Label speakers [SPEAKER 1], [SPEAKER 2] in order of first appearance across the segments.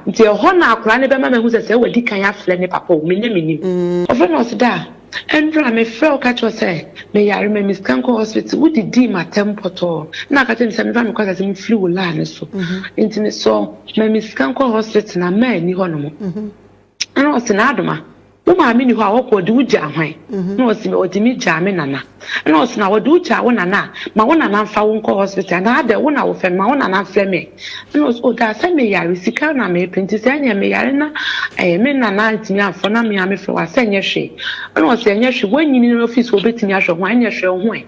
[SPEAKER 1] Nti ɛhɔ na akwadaa no bɛma mahu sɛ sɛ wadi kan afrɛ ne papa o, me na mennim. Ɔfrɛ me ɔse da, ɛndra mefrɛ wo ka kyerɛ wo sɛ meyare ma me sika nkɔ hospital, wodidii m'atɛm pɔtɔɔ na aka kyerɛ me sɛ memfa me kɔ asase mfiri wo line no so. Nti mesrɛ wo ma me sika nkɔ hospital na manni hɔnom. Ɛna ɔse N'adoma, wo maame nni hɔ a ɔkɔ ɔde wo gyaa hwan? Ɛna ɔse ɔde me gyaa me nana. Ɛna ɔse na ɔde wo gyaa wo nana a, ma wo nana mfa wo nkɔ hospital anaa adɛn wo na wofrɛ me ma wo nana mfrɛ me. Ɛna ɔse oh daa sɛ meyare sika na mepɛ nti sɛ ɛneɛ meyare na ɛɛ me nana antumi amfrɛ na me ara mefrɛ wo a sɛ ɛnyɛ hwee. Ɛna ɔse ɛnyɛ hwee woanyini na ofii sɛ wobɛtumi ahwɛ ho a ɛneɛ hwɛ wo ho ɛ.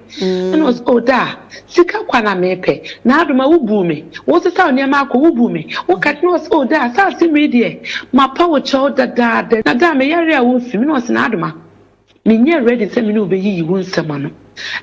[SPEAKER 1] Ɛna ɔse, Oh daa, sika kwa na mepɛ. N'adoma, wobuu me. Wosesaw nneɛma akɔ, wobuu me. Woka, ɛna ɔse, Oh daa, saa asɛm yi deɛ, mapa wo kyɛw dadaada. Na daa, meyare a womfi me. Ɛna ɔse, N'adoma, menyɛ ready sɛ me ne wo bɛyiyi wo nsɛm ano.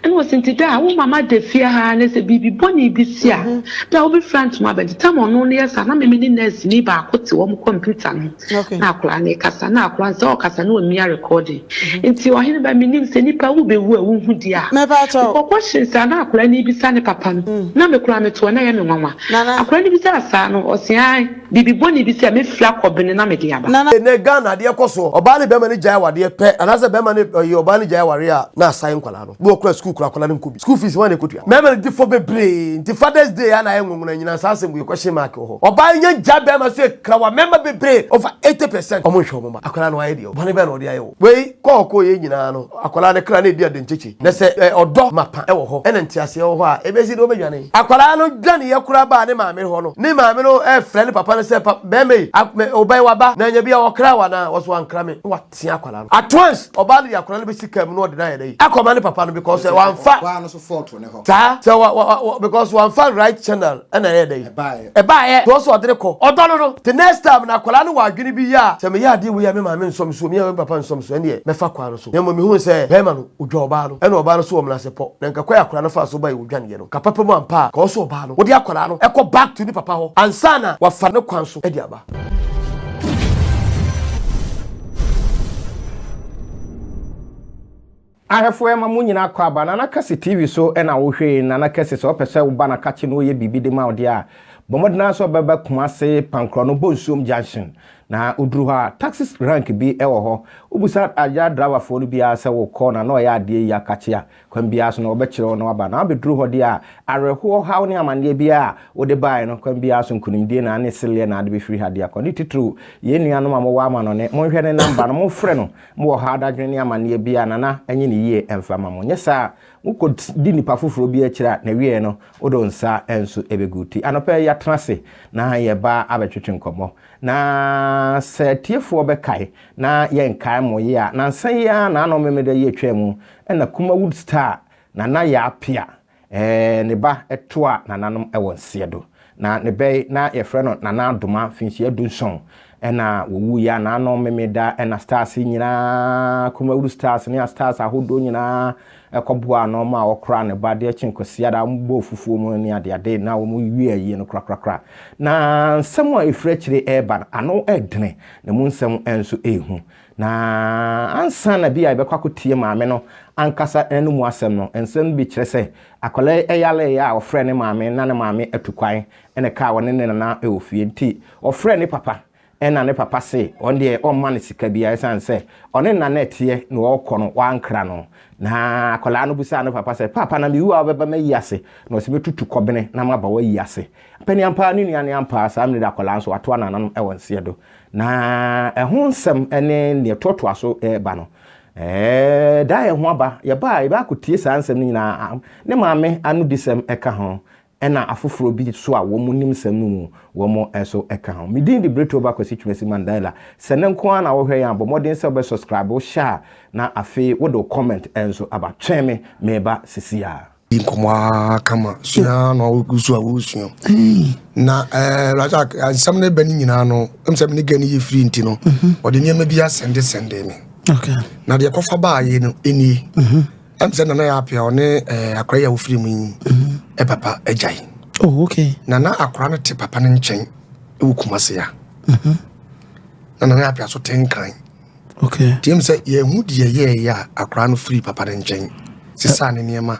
[SPEAKER 1] Ɛna ɔse, Nti daa, wo mama da fie ha na sɛ biribi bɔne bi si a, daa wobɛfira ntoma aba. Nti tam ɔno no yɛ saa, na me me ne nɛɛseni baako te wɔn kɔmputa no ho. Na akwadaa no rekasa, na akwadaa no sɛ ɔkasa na ɔmia recording. Nti ɔhene ba menim sɛ nipa wo bɛwu a wohu deɛ a. Mekɔ kɔ saa na akwadaa no rebisa ne papa no, na me koraa metoɔ na ɛyɛ me nwanwa. Akwadaa no bisaa saa no, ɔse ae, biribi bɔne bi sɛ mɛfiri akɔ bene na mede aba.
[SPEAKER 2] Ɛnɛ Ghana adeɛ kɔ soɔ, ɔbaa ne bɛrima no gyae awadeɛ pɛ anaasɛ bɛrima ne ɔyɛ ɔbaa no gyae awareɛ a na asan nkwadaa no. Bi wɔ koraa sukuu koraa akwadaa no nkɔ bi. School fees hwan na ɛkɔtua? Mmarima no di fɔ bebree nti Father's Day a na ayɛ nwonwona nyinaa saa asɛm wei question mark wɔ hɔ. Ɔbaa yi nya gya bɛrima so krawa mmarima bebree over 80% ɔmo nhwɛ ɔmo mma. Akwadaa no wayɛ deɛ bɔne bɛn na ɔde ayɛ wo? Wei kɔ ɔkɔ yɛ nyinaa no akwadaa no kra na ɛdi adenkyekye na sɛ ɔdɔ mapa wɔ hɔ ɛna nteaseɛ wɔ hɔ a ɛbɛsi deɛ ɔbɛdwane. Akwadaa no dwaneɛ koraa baa ne maame hɔ no ne maame no frɛ ne papa no sɛ bɛrima yi ɔbɛn waba na anya bi a ɔkra wo anaa? Ɔso wankra me na tea akwadaa no at once ɔbaa no de akwadaa no bɛsi kaa mu na ɔde no ayɛ dɛ akɔma ne papa no because sɛ wamfa
[SPEAKER 3] ɔbaa no so fault ne hɔ
[SPEAKER 2] saa sɛ wa wa wa because wamfa right channel ɛna ɛyɛ dɛ
[SPEAKER 3] ɛbaeɛ
[SPEAKER 2] ɛbaeɛ to ɔsɛ ɔde ne kɔ ɔdɔ no no the next time na akwadaa no wɔ adwene bi yɛ a sɛ meyɛ adeɛ wei a me maame nsɔ me so me a me papa nsɔ me so ɛndeɛ mɛfa kwan no so na mmom mehu sɛ bɛrima no odwa ɔbaa no ɛna ɔbaa no so wɔ menasepɔ na nka kwan akwadaa no faa so baeɛ odwaneɛ no ka papa mu ampa a ka ɔsɛ ɔbaa no wode akwadaa no ɛkɔ back to ne papa hɔ ansa na wafa ne kwan so de aba.
[SPEAKER 4] Ahwɛfoɔ ɛma mo nyinaa kɔ aba Nana Kɛse TV so ɛna wohwɛ yi Nana Kɛse sɛ wopɛ sɛ woba na kakye na ɔyɛ biribi de ma wo deɛ a bɔ mmɔden ara sɛ wobɛba Kumase Pankorɔ no Bonsuom Junction na woduru hɔ a taxi rank bi ɛwɔ hɔ wobisa agya driverfoɔ no biara sɛ wokɔ na na ɔyɛ adeɛ yi akakye a Kwan biara so no, wɔbɛkyerɛ wo na woaba. Na wabɛduru hɔ deɛ a, awerɛhoɔ, haw ne amanneɛ biara a wode baeɛ no, kwan biara so nkonimdie na ne sereɛ na ade bɛfiri ha de akɔ. Ne titiriw, yɛn nuanom a mowɔ amanɔne, monhwɛ ne namba no, momfrɛ no. Mowɔ haw, dadwene ne amanneɛ biara a, Nana nyɛ ne yie mfa mma mo. Nyɛ saa a, mokɔdi nnipa foforɔ bi akyiri a, n'awieɛ no, wode wo nsa nso bɛgu. Nti anɔpa yi, yɛatena ase na yɛreba abɛtwetwe nkɔmmɔ. Na sɛ atiefoɔ bɛkae na yɛnkae mo yie a, nansa yi ara, naano Memeneda yi a ɛtwaa mu, Ɛna Kumawood star Nana Yaa Appiah ɛɛ ne ba toa nananom wɔ nseɛ do. Na ne bɛ yi na yɛfrɛ no Nana Adoma mfinhyia dunson ɛna wɔwuiɛ a naano Memeda ɛna stars yi nyinaa Kumawood stars ne astars ahodoɔ nyinaa ɛkɔboaa ano ma wɔkoraa ne ba deɛ kye Kwasiada wɔbɔɔ fufuo mu ne adeade na wɔwie ayie no korakorakora. Na nsɛm a ɛfiri akyire ɛreba no ano ɛredene na mu nsɛm nso ɛrehu. Na ansa na bi a yɛbɛkɔ akɔtie maame no ankasa n'anomu asɛm no, nsɛm no bi kyerɛ sɛ akwadaa yi yareeɛ a ɔfrɛɛ ne maame na ne maame atu kwan na ɛkaa ɔne ne nana wɔ fie nti ɔfrɛɛ ne papa na ne papa se ɔno deɛ ɔmma no sika biara ɛsiane sɛ ɔne ne nana ɛteɛ na ɔrekɔ no wankra no. Na akwadaa no bisaa ne papa sɛ, Paapa na mewu a wobɛba m'ayi ase? Na ɔse mɛtutu kɔbene na maba w'ayi ase. Mpaniampaa ne nua ne ampaa saa mmerɛ akwadaa nso watoa nananom wɔ nseɛ do. Na ɛho nsɛm ne nea ɛtoatoa so reba no, ɛɛ, da a ɛho aba. Yɛba a, yɛbɛ akɔtie saa nsɛm no nyinaa. Ne maame anodisɛm ka ho, ɛna afoforɔ bi so a wɔn nim nsɛm no mu wɔn nso ka ho. Me din de Bretoba Kwasi Twumasi Mandela. Sɛ ne nko ara na wohwɛ yɛn a, bɔ mmɔden sɛ wobɛ subscribe, wohyɛ a, na afei wode wo comment nso aba. Twɛn me, mereba sisi ara.
[SPEAKER 3] Di nkɔmmɔ ara kama sua na wogu so a wosua na eh, Razak nsɛm no bɛ no nyinaa no ɛm sɛ mene gɛ no yɛ firi nti no mhm. ɔde nneɛma bi asɛnde sɛnde me na deɛ kɔfa baayɛ no ɛnie mhm. ɛm sɛ nana yɛ apea ɔne eh, akora yi a wofiri mu yi mhm. ɛpapa agyae
[SPEAKER 5] oh, okay.
[SPEAKER 3] na na akora no te papa no nkyɛn ɛwɔ Kumase a na nana yɛ apea so te nkran
[SPEAKER 5] Okay.
[SPEAKER 3] Nti ɛmu sɛ yɛhu deɛ yɛɛyɛ a akwaraa no firi papa no nkyɛn sesaa ne nneɛma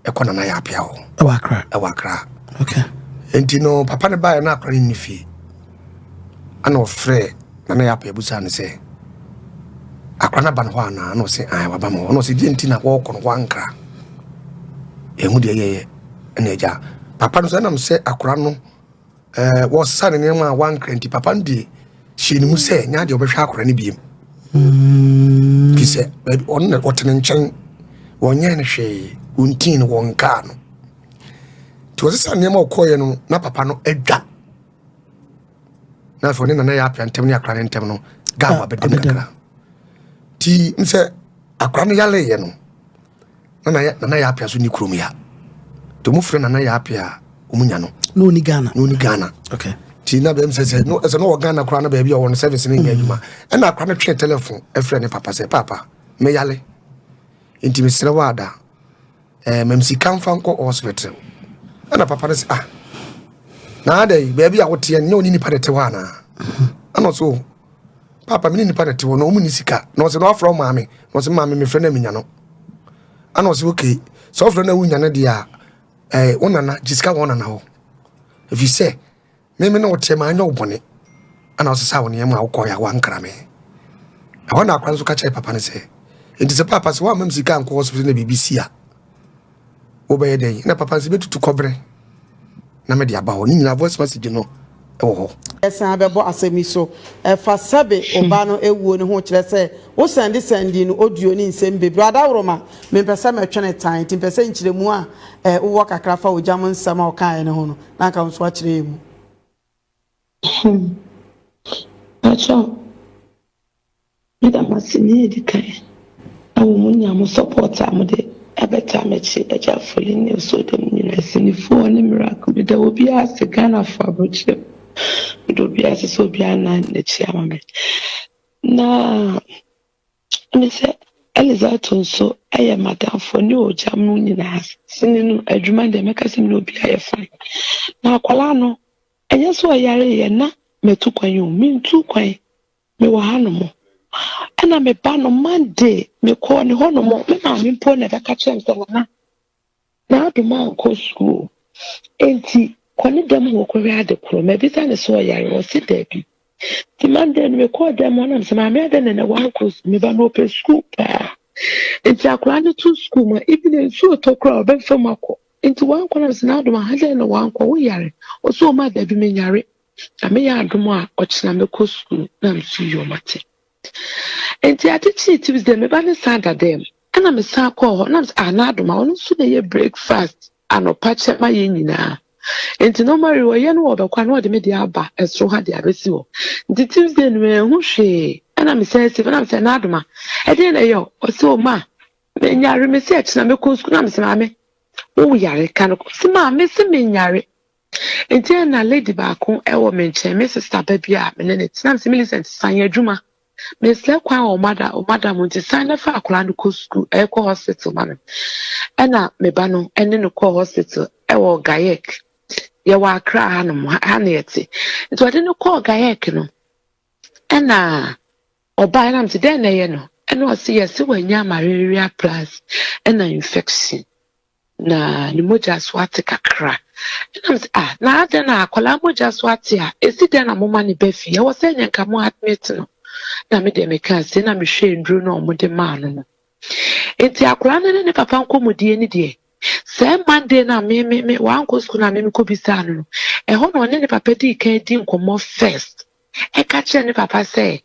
[SPEAKER 3] ɛkɔ nana yɛ apea hɔ.
[SPEAKER 5] Ɛwɔ akra.
[SPEAKER 3] Ɛwɔ akra.
[SPEAKER 5] Okay.
[SPEAKER 3] Nti no papa no baeɛ na akwaraa no nni fie. Ana ɔfrɛɛ Nana Yaw Appiah bisaa no sɛ, akora no aba ne hɔ anaa? Ana ɔse, ae, waba me hɔ. Ana ɔse, deɛ nti na wɔrekɔ no wankra? Ɛhu deɛ yɛyɛ ɛna agya. Papa no sɛ ɛnam sɛ akora no ɛɛ wɔsesa ne nneɛma a wankra nti papa no deɛ hyɛ ne mu sɛ nyɛ adeɛ ɔbɛhwɛ akora no biem. Fi sɛ baabi ɔno na ɔte ne nkyɛn wɔnyɛ no hwee wɔntii no wɔnkaa no. Nti wɔsesa nneɛma ɔkɔɔeɛ no na papa no adwa. Na afei ɔne nana yɛ apia ntɛm ne akora no ntɛm no gap ah, abɛdam kakra. Nti n sɛ akora no yaleeɛ no nana nana yɛ apia so ni kurom ya. Nti wɔn frɛ nana yɛ apia a wɔn nya no.
[SPEAKER 5] Na ɔni Ghana.
[SPEAKER 3] Na ɔni Ghana.
[SPEAKER 5] Okay.
[SPEAKER 3] Nti na bɛm sɛ sɛ no ɛsɛ no wɔ Ghana koraa na baabi a ɔwɔ no service no nyɛ mm. adwuma. Ɛna akora no twee telephone ɛfrɛ ne papa sɛ papa meyale nti mesrɛ wo ada ɛɛ mam sika mfa nkɔ hospital. Ɛna papa no sɛ ah na adɛ baabi a woteɛ nyɛ ɔne nipa na ɛte hɔ anaa? Ɛna ɔsɛ o papa me ne nipa na ɛte hɔ na ɔmu ni sika na ɔsɛ na wafrɛ wo maame na ɔsɛ maame mefrɛ no menya no. Ɛna ɔsɛ okay sɛ ɔfrɛ no a wonya no deɛ a ɛɛ wo nana gye sika wɔ wo nana hɔ ɛfiri sɛ me me ne wo teɛ maanyɛ wo bɔne ɛna ɔsesa wo nneɛma a wokɔɛ a woankra me ɛhɔ na akora nso ka kyerɛ papa no sɛ nti sɛ papa sɛ woamam sika ankɔ hospital na biribi si a wobɛyɛ dɛn na papa nso bɛtutu kɔberɛ na mede aba hɔ ne nyinaa voice message no ɛwɔ hɔ.
[SPEAKER 6] Yɛsan bɛbɔ asɛm yi so. Ɛfa sɛbe wo ba no wuo no ho kyerɛ sɛ wo sɛnde sɛndii no audio ne nsɛm bebree. Adaworoma, mempɛ sɛ mɛtwene tan nti mpɛ sɛ nkyerɛmu a wowɔ kakra fa ogyam nsɛm a ɔkaeɛ no ho no na anka wo nso woakyerɛ yɛn mu.
[SPEAKER 1] Hmm. Pakyɛw, meda mo ase nea edi kan wɔ mo nya mo support a mode ɛbɛtaa m'akyi Agya Foley ne Osodem nyinaa Sinifoɔ ne Miracle meda obiara ase Ghanafoɔ aburokyire meda obiara ase sɛ obiara nan n'akyi ama me na me sɛ Elizato nso yɛ m'adamfo ne ogya mu nyinaa sini no adwuma deɛ mɛka sɛ me ne obiara yɛ fine na akwadaa no ɛnyɛ sɛ ɔyareeɛ na matu kwan o mentu kwan Mewɔ hanom. Ɛna me ba no Monday mekɔɔ ne hɔnom, me maame mpo na ɛbɛka kyerɛ me sɛ Nana, n'adom ankɔ sukuu. Enti kɔ ne dɛm hɔ kɔhwɛ ade korɔ. Mabisa no sɛ ɔyare, ɔse daabi. Nti Monday no mekɔɔ dɛm hɔ na mesɛ maame adɛn na ɛnɛ wankɔ sukuu? Me ba no ɔpɛ sukuu paa. Nti akwadaa no to sukuu mu a, even nsuo tɔ koraa ɔbɛfa mu akɔ. Nti wankɔ na mesɛ n'adom aha dɛn na wankɔ, woyare? Ɔse ɔma daabi menyare. Nyame yɛ adom a ɔkyena mɛkɔ sukuu na meso yio mate. Nti ade kyee Tuesday me ba ne san da dɛm ɛna me san kɔɔ hɔ na me sɛ ah n'adom a ɔno nso na ɛyɛ breakfast anɔpa kyɛ ma yɛn nyinaa. Nti normally ɔyɛ no ɔbɛkɔ a na ɔde me deɛ aba ɛsoro ha de abɛsi hɔ. Nti Tuesday no manhu hwee ɛna me san si ɛna me sɛ n'adom a ɛdeɛn na ɛyɛ ɔsɛ o ma menyare me sɛ ɛkyena mɛkɔ sukuu na me sɛ maame wo yare ka no ɔsɛ maame sɛ menyare Enti na lady baako wɔ me nkyɛn, me sister ba bi a me ne no te. Na mese Millicent, san yɛ adwuma. Mesrɛ kwan wɔ mada madam nti san na fa akwadaa no kɔ sukuu, ɛkɔ eh, hospital ma me. Ɛna me ba no ɛne no kɔɔ hospital ɛwɔ Gayek. Yɛwɔ Accra hanom, ha na yɛte. Nti ɔde no kɔɔ Gayek no, ɛna ɔbaa na mese dɛn na ɛyɛ no? Ɛna ɔse yɛse wanya malaria plus ɛna infection. Na ne mogya so ate kakra. Ɛna mese ah na adɛn na akwadaa mogya so ate a ɛsi dɛn na moma ne ba fie ɛwɔ sɛ nyɛ nka mo admit no na me deɛ mekaa sei na mehwɛ nnuro no a wɔde maa no no nti akwadaa no ne ne papa nkɔmmɔdie ne deɛ sɛ Monday no a me me me wankɔ sukuu no a me mekɔ bisaa no no ɛhɔ na ɔne ne papa dii kan di nkɔmmɔ first ɛka kyerɛ ne papa sɛ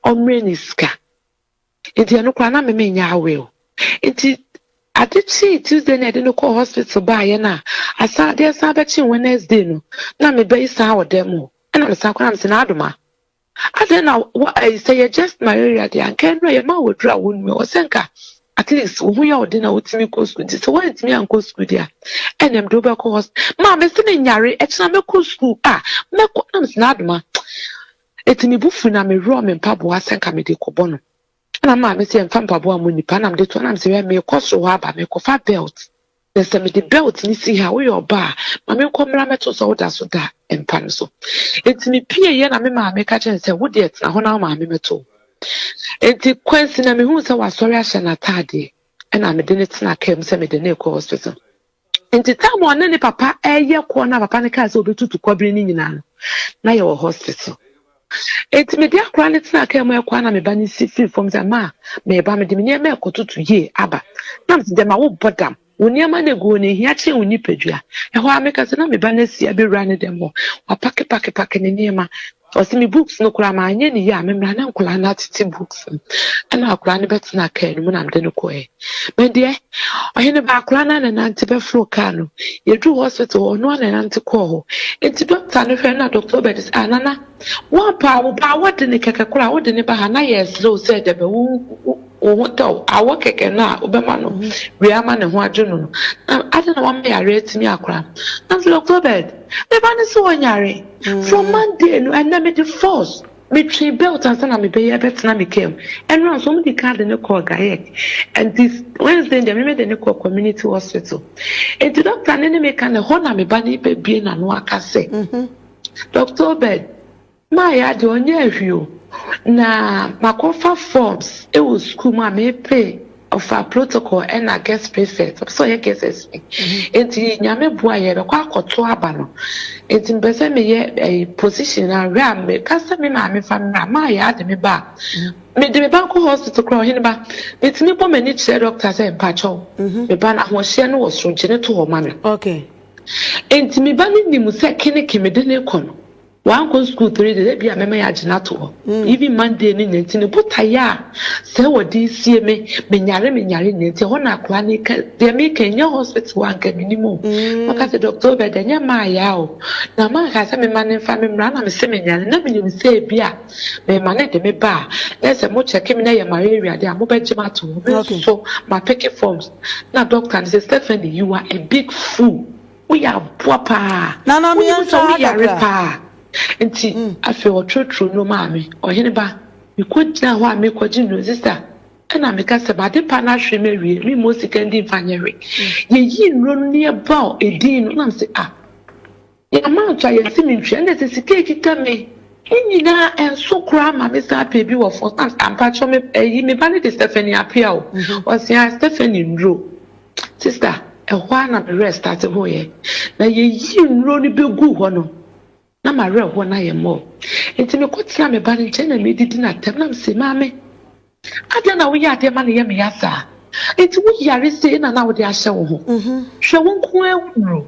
[SPEAKER 1] ɔmmerɛ ne sika Nti ɛno koraa na me menyɛ aware o. Nti ade kyee Tuesday na yɛde no kɔɔ hospital baeɛ no a, asan adeɛ san bɛkyee Wednesday no, na me ba yi san wɔ dɛm hɔ. Ɛna me san kɔ na me sɛ n'adoma. Adɛn na wa ɛyi sɛ yɛ just malaria deɛ anka ɛno a yɛma wɔ aduru a wɔnnu ɛwɔ sɛ nka at least wo ho yɛ ɔden na wotumi kɔ sukuu nti sɛ woantumi ankɔ sukuu deɛ a ɛnna mede wobɛkɔ hospital. Maa me se menyare ɛkyena mɛkɔ sukuu a mɛkɔ na me sɛ n'adoma. Enti me bo fui na meworɔɔ me mpaboa sɛ anka mede rekɔbɔ no. Ɛnna me maame se yɛmfa mpaboa mmɔ nnipa. Ɛnna mede to hɔ na mese, Hwɛ, merekɔ soro hɔ aba, merekɔfa belt. Na sɛ mede belt no si ha a, woyɛ ɔbaa a, ma menkɔ mmra mmɛto sɛ woda so da mpa no so. Enti mepieeɛ na me maame ka kyerɛɛ no sɛ, Wo deɛ tena hɔ na wo maame mmɛto wo. Enti Kwansi na mehuu sɛ wasɔre ahyɛ n'ataadeɛ. Ɛnna mede no tenaa kaa mu sɛ mede no rekɔ hospital. Nti time a ɔne ne papa ɛyɛ kɔɔ na papa no kaa sɛ ɔbɛtutu kɔbere no nyinaa no, na yɛwɔ hospital. Enti mede akwadaa no tenaa kaa mu rekɔ a na me ba no si firi fam sɛ, Ma, mereba, mede me nneɛma rekɔtoto yie aba. Na mese, Gyama wobɔ dam. Wo nneɛma no egu hɔ no, ehia kyɛn wo nipadua. Ɛhɔ ara meka sɛ na me ba no asi abɛwura ne dɛm hɔ. Wapakepakepake ne nneɛma. Ɔse me books no koraa manyɛ no yie a memmra na nkwadaa no atete books no. Ɛna akwadaa no bɛtenaa kaa no mu na mede no kɔɛ. Me deɛ, ɔhene ba akwadaa no ara na ɛnante bɛforo kaa no. Yɛduru hospital hɔ, ɔno ara na ɛnante kɔɔ hɔ. Enti dɔkta no hwɛ na Dr. Obed sɛ, ah Nana, woampa wo ba a wɔde no kɛkɛ koraa wode no ba ha na yɛresrɛ wo sɛ dɛbɛ wo wo ho tɔ wo, awɔ kɛkɛ no a wobɛma no wie ama ne ho adwo no no, na adɛn na wama yareɛ atumi akora no? Na mese, Dr. Obed, me ba no sɛ ɔnyare. From Monday no, ɛnnɛ mede force, metwee belt ansa na mebɛyɛ bɛtena me kaa mu. Ɛnora nso wɔde kaa de no kɔɔ GAEC. Nti Wednesday deɛ me mede no kɔɔ community hospital. Nti doctor no ne me ka na ɛhɔ na me ba no bɛbue n'ano aka sɛ, Dr. Obed, Maayɛ adeɛ ɔnyɛɛ hwee o. Na makɔfa forms wɔ sukuu mu a mepe ɔfa protocol ɛna guest prefect ɔpɛ sɛ ɔyɛ guest SP nti nyame boa yɛ bɛkɔ akɔto aba no nti mepɛ sɛ meyɛ ɛyi position ahwɛ a meka sɛ me maame fa mmra maayɛ ade me ba a mede me ba kɔ hospital koraa ɔhene ba metumi bɔ m'ani kyerɛ doctor sɛ mpakyɛw me ba no ahoɔhyeɛ no wɔ soro gye ne to hɔ ma me nti me ba no nim sɛ keneke mede ne kɔ no Wankɔ school 3 days ebia mɛma yɛagye no ato hɔ even Monday no nyinaa nti ne botaeɛ a sɛ wɔde resie me menyare menyare nyinaa nti ɛhɔ na akwadaa no reka deɛ meka ɛnyɛ hospital a anka menim o ɔka sɛ Doctor Obed ɛnyɛ maayaa o na manka sɛ mema no mfa me mmra na mese menyare na menim sɛ ebia mema no de me ba a na sɛ mo kyɛke me na ɛyɛ malaria deɛ a mobɛgye me ato hɔ me nso mapeke forms na doctor no sɛ Stephanie you are a big fool. Woyɛ aboa paa.
[SPEAKER 6] Nana me
[SPEAKER 1] Wonim
[SPEAKER 6] yɛnhwɛ
[SPEAKER 1] sɛ
[SPEAKER 6] ha
[SPEAKER 1] woyare
[SPEAKER 6] kakra.
[SPEAKER 1] paa. Nti afei ɔtwerɛtwerɛ nnuro maa me. Ɔhene ba, mekɔgyinaa hɔ a merekɔgye nnuro, sista, ɛna meka sɛ m'adepa no ahwere me awie, memmɔ sika ndi mfa nyɛ hwee. Yɛyii nnuro no na yɛbɔɔ edin no, na mese ah, yɛn amount a yɛse mentua, ɛnna sɛ sika a ɛkita me ne nyinaa ɛnso koraa ma me san pɛ bi wɔ fam. Na mese ah, mpakyɛw me, ɛyi, me ba no de Stephanie Appiah o. Ɔse ah, Stephanie nnuro. Sister, ɛhɔ ara na me werɛ starte hoeɛ. Na yɛyii nnuro no bɛguu hɔ no, na m'awerɛhoɔ no ayɛ more. Nti mekɔtenaa me ba no nkyɛn na medidi no atɛm na mese, Maame, adɛn na woyɛ adeɛ ma no yɛ me ya saa? Nti woyare sei na na wode ahyɛ wo ho? Hwɛ wo nko ara wo nnuro.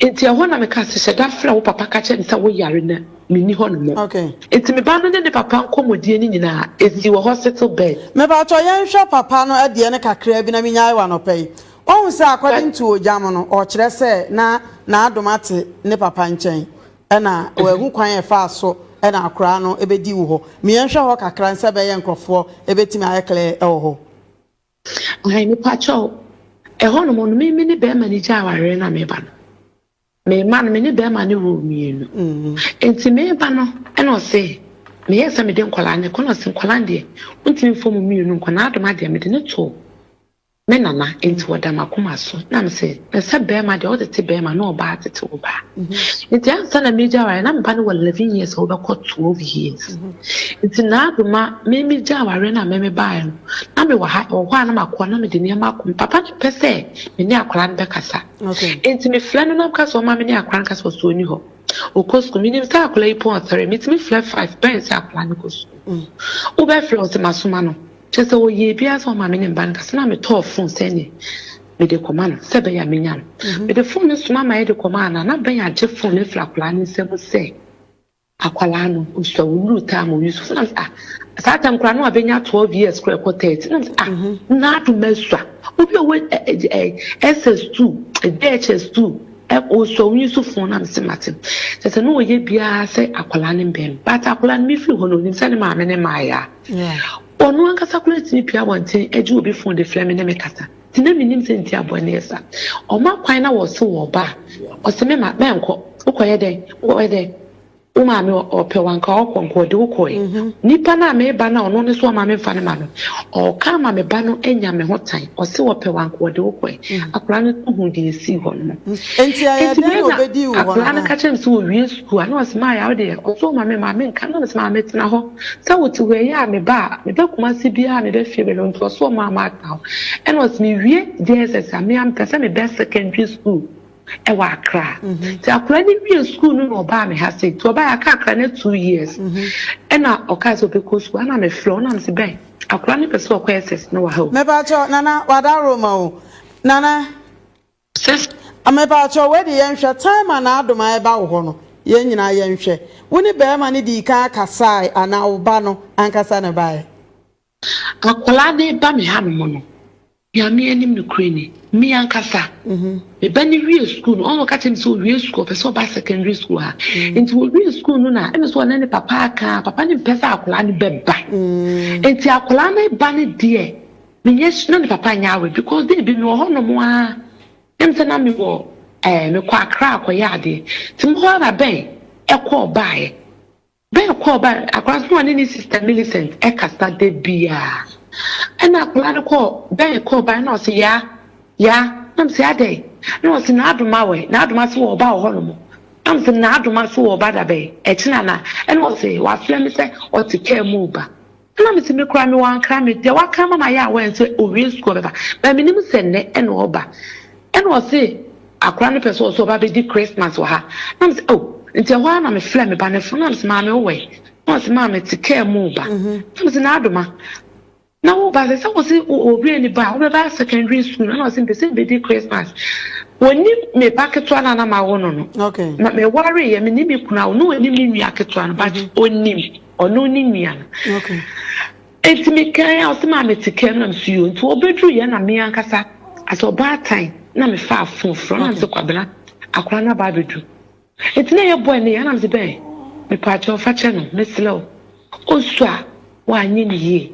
[SPEAKER 1] Nti ɛhɔ na mekaa sɛ, hyɛ da frɛ wo papa ka kyerɛ no sɛ woyare na menni hɔ nom.
[SPEAKER 6] Okay.
[SPEAKER 1] Nti me ba no ne ne papa nkɔmmɔdie no nyinaa, ɛsii wɔ hospital bed.
[SPEAKER 6] Mepaatɔ yɛnhwɛ papa no deɛ no kakraa bi na menyae wɔ anɔpa yi. Woahu sɛ according to Ogyam no, ɔkyerɛ sɛ na n'adom ate ne papa nkyɛn ɛna wahu kwan a ɛfaa so ɛna akoraa no ɛbɛdi wo hɔ. Me yɛnhwɛ hɔ kakra nsɛ ɛbɛyɛ nkorɔfoɔ ɛbɛtumi ayɛ clear ɛwɔ hɔ.
[SPEAKER 1] Ae mepakyɛw, ɛhɔ nom no me me ne bɛɛma no gyaa awareɛ na meba no, mema no me ne bɛɛma no woo mienu, nti meba no ɛna ɔse meyɛɛ sɛ mede nkwadaa no kɔ na ɔse nkwadaa no deɛ wontumi mfa ɔmo mienu nkɔ na adom adeɛ mede no too me nana nti ɔda m'akoma so na mese na sɛ bɛɛma deɛ wotete bɛɛma na ɔbaa tete wo baa nti ansa na megya awareɛ na me ba no wɔ 11 years a wobɛkɔ 12 years Nti n'adoma me me gya awareɛ no a me me baeɛ no na me wɔ ha ɛwɔ hɔ a na makɔ na mede nneɛma akɔ me papa no mpɛ sɛ me ne akwadaa no bɛkasa nti me frɛ no na meka sɛ ɔma me ne akwadaa no kasa ɔsɛ ɔni hɔ ɔkɔ sukuu menim sɛ akwadaa yi pɔn ɔsɛre metumi frɛ 5 bɛn sɛ akwadaa no kɔ sukuu wobɛfrɛ ɔsɛ masoma no kyerɛ sɛ ɔyɛ biara sɛ ɔma me ne mba no kasa na metɔɔ fon sɛ ne mede kɔma no sɛ ɛbɛyɛ a menya no mede fon no soma ma yɛde kɔma no na bɛn agye fon no afiri akwadaa no nsam sɛ Akwadaa no osua onnuru time o Yusuf na ah saa time koraa na wabɛnya 12 years koraa ɛkɔ 30 na ah mhm. n'adom asua obi a ɔwɔ SS2 JHS2 osua o Yusuf na mese mate kyɛ sɛ na ɔyɛ biara sɛ akwadaa no mbɛn but akwadaa no mefiri hɔ no onim sɛ ne maame ne maayɛ a ɔno ankasa koraa tumi pia abɔnten agye obi fon de frɛ me ne me kasa nti na menim sɛ nti aboa no yɛ sa ɔma kwan na wɔse wɔ ba a ɔse me ma mɛnkɔ wokɔyɛ dɛn wokɔyɛ dɛn Wo maame ɔpɛ wo anka ɔkɔ nka ɔde wo kɔe. Nipa no a meba no a ɔno ne so ɔma me mfa no ma no, ɔka ama me ba no anya me ho tan. Ɔse ɔpɛ wo anka ɔde wo kɔe. Akwadaa no nso huu deɛ esii hɔ no.
[SPEAKER 6] Enti ɛyɛ
[SPEAKER 1] Enti
[SPEAKER 6] dɛn
[SPEAKER 1] wei
[SPEAKER 6] na
[SPEAKER 1] na
[SPEAKER 6] obedii wo hɔ no?
[SPEAKER 1] akwadaa no ka kyerɛɛ me sɛ ɔwie sukuu a, na ɔse Maaya wo deɛ ɔse ɔma me ma menka. Na mese maame tena hɔ. Sɛ wote hɔ ɛyɛ a meba a, meba Kumasi biara a meba fie bɛhwɛ wo nti ɔse ɔma matena hɔ. Ɛna ɔse mewie JSS a, me ara mepɛ sɛ meba secondary school. ɛwɔ Accra. Nti akwadaa no wie school no na ɔbaa me ha sei. Nti ɔbaa aka akwadaa no 2 years. Ɛna ɔkaa sɛ ɔbɛkɔ school, ɛna mefrɛ wo na mese bɛn akwadaa no pɛ sɛ ɔkɔ SS no wɔ ha o.
[SPEAKER 6] Mepatwɔ Nana Wadaroma o. Nana.
[SPEAKER 1] Sis.
[SPEAKER 6] Mepatwɔ wei de yɛnhwɛ time a n'adom a ɛba wo hɔ no, yɛn nyinaa yɛnhwɛ. Wo ne barima no dii kan kasae anaa wo ba no ankasa na ɛbaeɛ?
[SPEAKER 1] Akwadaa no reba me hanom no, Nyame anim nokorɛ ni, me ankasa, me ba no wie sukuu no, ɔno ɔka kyerɛ me sɛ ɔwie sukuu, ɔpɛ sɛ ɔba secondary school ha. Nti ɔwie sukuu no na ɛna sɛ ɔne ne papa aka, papa no mpɛ sɛ akwadaa no bɛba. Nti akwadaa no ba no deɛ, menyɛ na ne papa nyɛ aware because de bi mewɔ hɔnom a, ɛm sɛ na mewɔ ɛɛ mekɔ Accra akɔyɛ adeɛ. Nti mehɔ ara bɛn ɛkɔɔ baeɛ. Bɛn kɔɔ ba akwadaa no ɔne ne sister Millicent ɛkasa da biara. Ɛna akwadaa no kɔɔ bɛn kɔɔ ba ɛna ɔse yaa yaa, na mese adɛn, na ɔse n'adoma wɛ n'adoma se wɔ ɔba wɔ hɔnom, na mese n'adoma se wɔ ɔba da bɛn ɛkyena na, ɛna ɔse wafrɛ me sɛ ɔte kaa mu ba, ɛna mese me koraa mewɔ Ankara, me deɛ waka ama ma yɛ aware sɛ owie sukuu ɔbɛba, bɛn menim sɛ nnɛ ɛna ɔba. Ɛna ɔse akwadaa no pɛ sɛ ɔsɛ ɔba bɛdi Christmas wɔ ha, na mese oh, nti ɛhɔ ara na mefrɛ me ba no fo na mese maame wowɔ he, na ɔse maame te kaa mu ba, na mese n'adoma na wo ba sɛ sɛ wɔse owie ne ba a wobɛba secondary school, na ɔse mpɛ sɛ mbɛdi Christmas. Wɔnim me ba ketewa no a na mawo no no, ma mewareeɛ me ne me kunu awo na ɔnim me nua ketewa no, but ɔnim ɔno ne nua no. Enti mekae a ɔse maa mete kaa mu na mese yoo, nti ɔbɛduru yɛ na me ankasa as ɔbaatan na mefaa phone frɛ na mese Kwabena akwadaa no aba abɛduru. Nti na ɛyɛ boy no yɛ na mese bɛn mepaakyɛw fa kyɛ no mesrɛ wo, ɔsu a wanyɛ ne yie,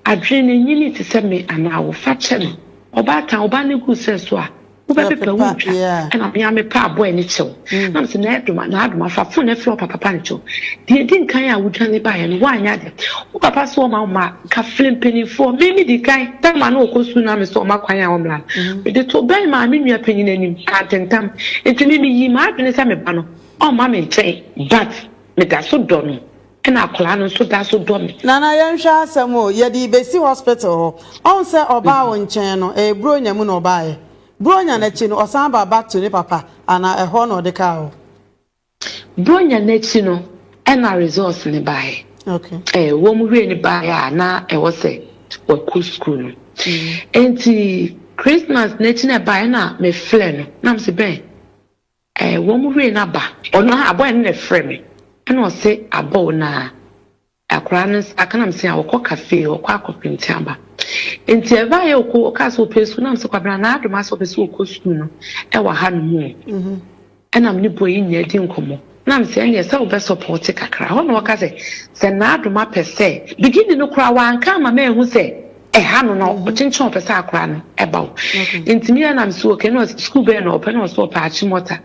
[SPEAKER 1] adwene no nyini te sɛ me anaa wo, fa kyɛ no, ɔbaatan ɔbaa no guu sɛ so a wobɛpepa wontwa, ɛna me a mepaa boy no kyɛw na mese na ɛdoma na adoma fa phone no frɛ wo papa pa no kyɛw, deɛ ɛdi nkan a wodwane baeɛ no woanyɛ adeɛ, wo papa so ɔma wo ma ka frɛ mpanimfoɔ, me medi kan tama na ɔkɔ sukuu na me sɛ ɔma kwan a ɔmmra no mede to bɛn maa me nua panyin anim antentam, nti me meyii m'adwene sɛ me ba no ɔmma me nkyɛn, but meda so dɔ no ɛna akwadaa no nso da so dɔ me.
[SPEAKER 6] Nana yɛnhwɛ asɛm o, yɛde rebɛsi hospital hɔ, ɔhu sɛ ɔbaa wo nkyɛn no ɛyɛ Buronya mu na ɔbaeɛ, Buronya no akyi no ɔsan baa back to ne papa anaa ɛhɔ na ɔde kaa hɔ?
[SPEAKER 1] Buronya no akyi no ɛna results no baeɛ. Okay. Wɔn wie no baeɛ a na ɛwɔ sɛ wɔkɔ school no. Nti Christmas n'akyi na ɛbaeɛ na mefrɛ no na mese bɛn wɔn wie no aba, ɔno abɔɛ no na ɛfrɛ me ɛna ɔse abɔw na akwaraa no aka na mese a wɔkɔ cafe wɔkɔ akɔpente aba. Nti ɛbaeɛ ɔkɔ ɔkaa sɛ ɔpɛ sukuu na mese Kwabena na adom asɛ ɔpɛ sɛ ɔkɔ sukuu no ɛwɔ ha no mu o. Ɛna me ne boy yi nyinaa di nkɔmmɔ na me sɛ ɛneɛ sɛ wobɛ support kakra hɔ na ɔka sɛ sɛ n'adom apɛ sɛ beginning no koraa wanka ama manhu sɛ ɛha no na ɔkyenkyen ɔpɛ sɛ akora no ɛba wo, nti me na me so okay, na school bɛyɛ na ɔpɛ na ɔsɛ ɔpɛ Achimota,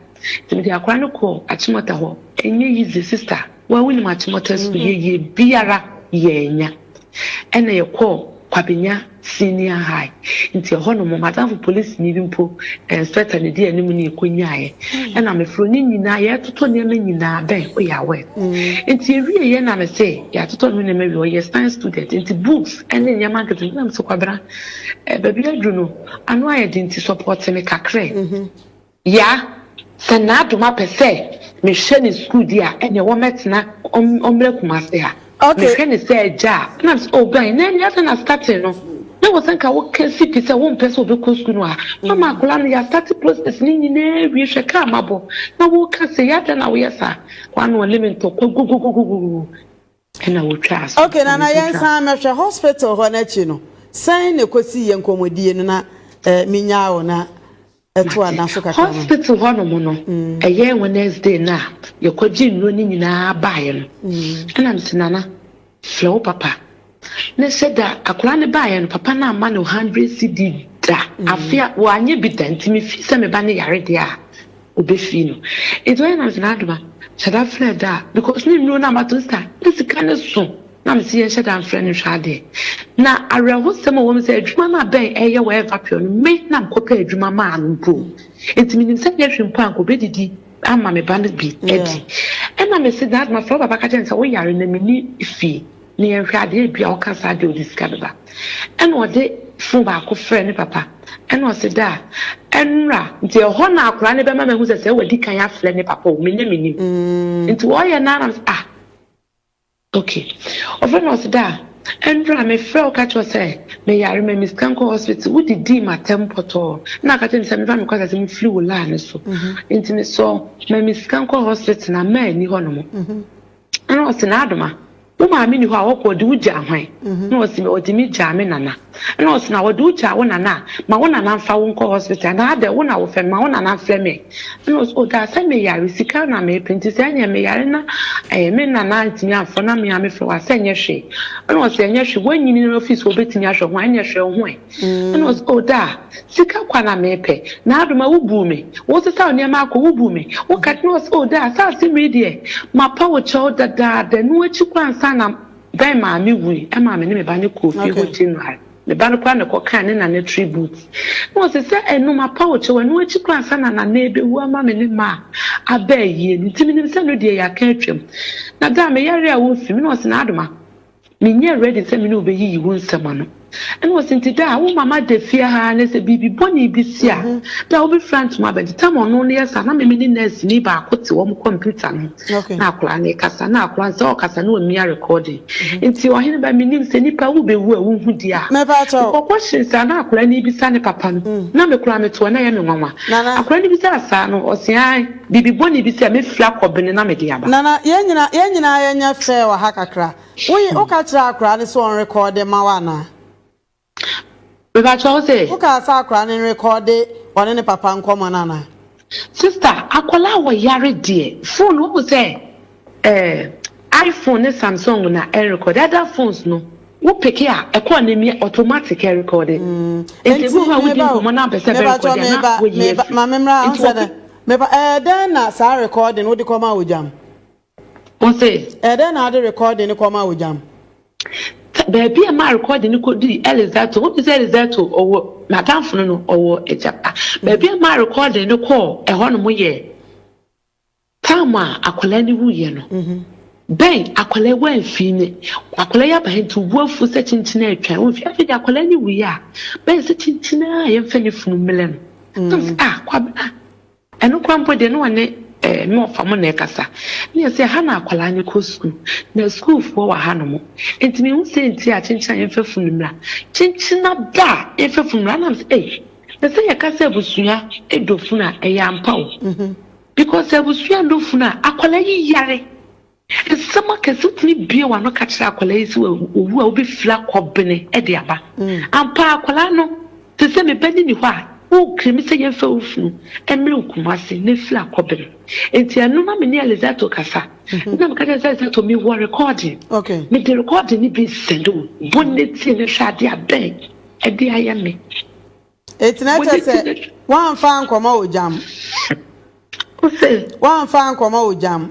[SPEAKER 1] nti mede akora no kɔ Achimota hɔ. Ɛnyɛ easy sister, wa wonim Achimota school yɛyɛ biara yɛnya, ɛna yɛkɔɔ Kwabenya Senior High, nti ɛhɔ nom madamfo police ni bi mpo inspector ne di anim ne yɛkɔ nyaeɛ, ɛna meforo ne nyinaa yɛtotɔ nneɛma nyinaa bɛn oyɛ awɛ. Nti ewie yɛ na me se yɛatotɔ no nneɛma wie, ɔyɛ science student nti books ɛne nneɛma nketenkete na me se Kwabena baabi aduru no ano ayɛ de nti support me kakra ya sɛ n'adom apɛ sɛ mehwɛ ne school di a ɛnea wɔmɛtena ɔmmerɛ Kumase ha. Mehwɛ ne sɛ agya a na sɛ oh bɛn na ɛnea sɛ na starting no na wɔ sɛ nka woka si pi sɛ wompɛ sɛ wobɛkɔ sukuu no a mama akwadaa no yɛastarte process ne nyinaa wie, hwɛ kaa mabɔ na woka sɛ yɛada na woyɛ saa wane ɔne me ntɔkwa gugugugugugu ɛna wotwa so.
[SPEAKER 6] Okay Nana, yɛnsan mɛhwɛ hospital hɔ n'akyi no sɛn na ɛkɔsi yɛ nkɔmmɔdie no na menyaa wo na ɛto ana so kakra no.
[SPEAKER 1] Hospital hɔnom no ɛyɛ Wednesday no a yɛkɔgye nnuro no nyinaa baeɛ no, ɛna mese Nana frɛ wo papa na hyɛ da akwadaa no baeɛ no papa no amma no 100 cedi da, afe a wanyɛ bi da, nti mefi sɛ me ba no yare deɛ a obɛfii no, nti ɔyɛ na mese n'adoma hyɛ da frɛ da because ne nnuro no amato sika ne sika no so na mese yɛnhyɛ da mfrɛ no hwɛ adeɛ. Na awerɛhosɛm a ɛwɔ mu sɛ adwuma no abɛn ɛyɛ wɔ Everpure no, me na mekɔpɛ adwuma maa no mpo, nti menim sɛ nyɛ hwee mpo a nka obɛdidi ama me ba no bi adi. Ɛna mese n'adoma frɛ wo papa ka kyerɛ no sɛ woyare na menni fie na yɛnhwɛ adeɛ bi a ɔka saa deɛ ɔde sika bɛba. Ɛna ɔde phone baako frɛ ne papa, ɛna ɔse da. Ɛnora, nti ɛhɔ na akwadaa no bɛma mahu sɛ sɛ wadi kan afrɛ ne papa o, menyɛ mennim. Nti ɔyɛ no ara na mesɛ ah, ok. Ɔfrɛ me ɔse daa, ɛnora mefrɛ wo ka kyerɛ wo sɛ meyare ma me sika nkɔ hospital, wodidii m'atɛm pɔtɔɔ na aka kyerɛ me sɛ memfa me kwasase mfiri wo laa no so. Nti mesrɛ wo ma me sika nkɔ hospital na maa nni hɔnom. Ɛna ɔse, N'adoma, wo maame nni hɔ a ɔkɔ ɔde wo gyaa hwan? Ɛna ɔse, ɔde me gyaa me nana. Ɛna ɔse, na ɔde wo gyaa wo nana a, ma wo nana mfa wo nkɔ hospital anaa adɛn wo na wofɛ me, ma wo nana mfrɛ me. Ɛna ɔse, oh daa sɛ meyare, sika na mepɛ nti sɛ ɛneɛ meyare na ɛɛ me nana antumi amfrɛ na me ara mefrɛ wo a sɛ ɛnyɛ hwee. Ɛna ɔse, ɛnyɛ hwee, woanyini na ofii sɛ ɔbɛtumi ahwɛ wo ho a ɛneɛ hwɛ wo ho ɛ. Ɛna ɔse, oh daa, sika kwa na mepɛ, na adoma wo buu me, wo sesa wo nneɛma akɔ, wo buu me, wo ka, ɛna ɔse, oh daa, saa asɛm yi deɛ, mapa wo kyɛw dadaada, ɛno akyi koraa ansa na bɛn maame wui, ɛmaa me ne me ba no kɔɔ fie hɔ January, me ba no koraa na ɛkɔkaa ne nana tree boot, ɛna ɔse, sɛ ɛno mapa wo kyɛw, ɛno akyi koraa ansa na nana ɛbɛwu ama me ne maa aba ayie no, nti menim sɛ ɛno deɛ yɛaka atwam, na daa meyare a womfi me, ɛna ɔse, na adoma. Menyɛɛ ready sɛ me ne wo bɛyiyi wo nsɛm ano. Ɛna ɔse nti da a wo mama da fie ha na sɛ biribi bɔne bi si a, da a wobɛfira ntoma aba. Nti tam ɔno no yɛ saa na me me ne nurse ni baako te wɔn computer no ho na akwadaa no rekasa na akwadaa no sɛ ɔkasa na ɔmia recording. Nti ɔhene ba menim sɛ nipa wobɛwu a wohu deɛ a. Mekɔkɔ hyee saa na akwadaa no rebisa ne papa no na me koraa mete hɔ na ɛyɛ me nwanwa. Akwadaa no bisaa saa no ɔse ae biribi bɔne bi si a mɛfiri akɔbene na mede aba.
[SPEAKER 6] Nana yɛn nyinaa yɛn nyinaa yɛnyɛ fair wɔ ha kakra. Wo ye woka kyerɛ akwadaa no sɛ ɔnrekɔɔde ma wo anaa?
[SPEAKER 1] Mepakyɛ wo se?
[SPEAKER 6] Wokaa sɛ akwadaa no nrekɔɔde ɔne ne papa nkɔmmɔ no anaa?
[SPEAKER 1] Sister, akwadaa a ɔyare deɛ, phone wohu sɛ eh, iPhone ne Samsung na ɛnrekɔɔde, other phones no, wo peke a, ɛkɔɔ no emia automatic ɛrekɔɔde. Nti ebi wɔ hɔ a wodi nkɔmmɔ na ampɛ sɛ ɛbɛrekɔɔde a na woyi afiri.
[SPEAKER 6] Maame mmra,
[SPEAKER 1] Nti wɔpe.
[SPEAKER 6] Meba, ɛɛ dɛn na saa recording wode kɔmaa Ogyam?
[SPEAKER 1] Ɔse.
[SPEAKER 6] Ɛɛ dɛn na wode recording no kɔmaa Ogyam?
[SPEAKER 1] Baabi a maa recording no kɔdui Elizato, wonim sɛ Elizato ɔwɔ, m'adamfo no no, ɔwɔ agyapa. Baabi a maa recording no kɔɔ ɛhɔnom yɛ time a akwadaa no wuiɛ no. Bɛn akwadaa yi wamfii ne, akwadaa yi aba ha nti wo bo afu sɛ kyenkyen atwa, wamfii. Afei deɛ akwadaa no wuiɛ a, bɛn sɛ kyenkyen a yɛmfa ne funu mmrɛ no. Na mese ah Kwabena. Ɛno koraa mpo deɛ na ɔne eh, me ɔfa mo na ɛkasa. Ne yɛ sɛ ha na akwadaa no kɔ sukuu, na sukuufoɔ wɔ ha nom. Nti mehu sɛ nti a kyenkyen a yɛmfa funu mmra. Kyenkyen aba a yɛmfa funu mmra. Na mesɛ ei, na sɛ yɛka sɛ abusua dɔ funu a, ɛyɛ ampa o. Because sɛ abusua nnɔ funu a, akwadaa yi yare. Nsɛm akɛse wotumi bue w'ano ka kyerɛ akwadaa yi sɛ owu a wobɛfiri akɔbene de aba. Ampa ara akwadaa no te sɛ me ba no nni hɔ a wokiri me sɛ yɛmfa wo funu mmrɛ wo Kumasi na firi akɔbene. Enti ɛno na me ne Elizato kasa na meka kyerɛ sɛ Elizato mewɔ recording. Mede recording no bi sɛnde wo bɔ ne tie na hwɛ adeɛ a bɛn ɛde ayɛ me.
[SPEAKER 6] Enti na kyerɛ sɛ woamfa ankɔma ogyam.
[SPEAKER 1] Wose?
[SPEAKER 6] Woamfa ankɔma ogyam.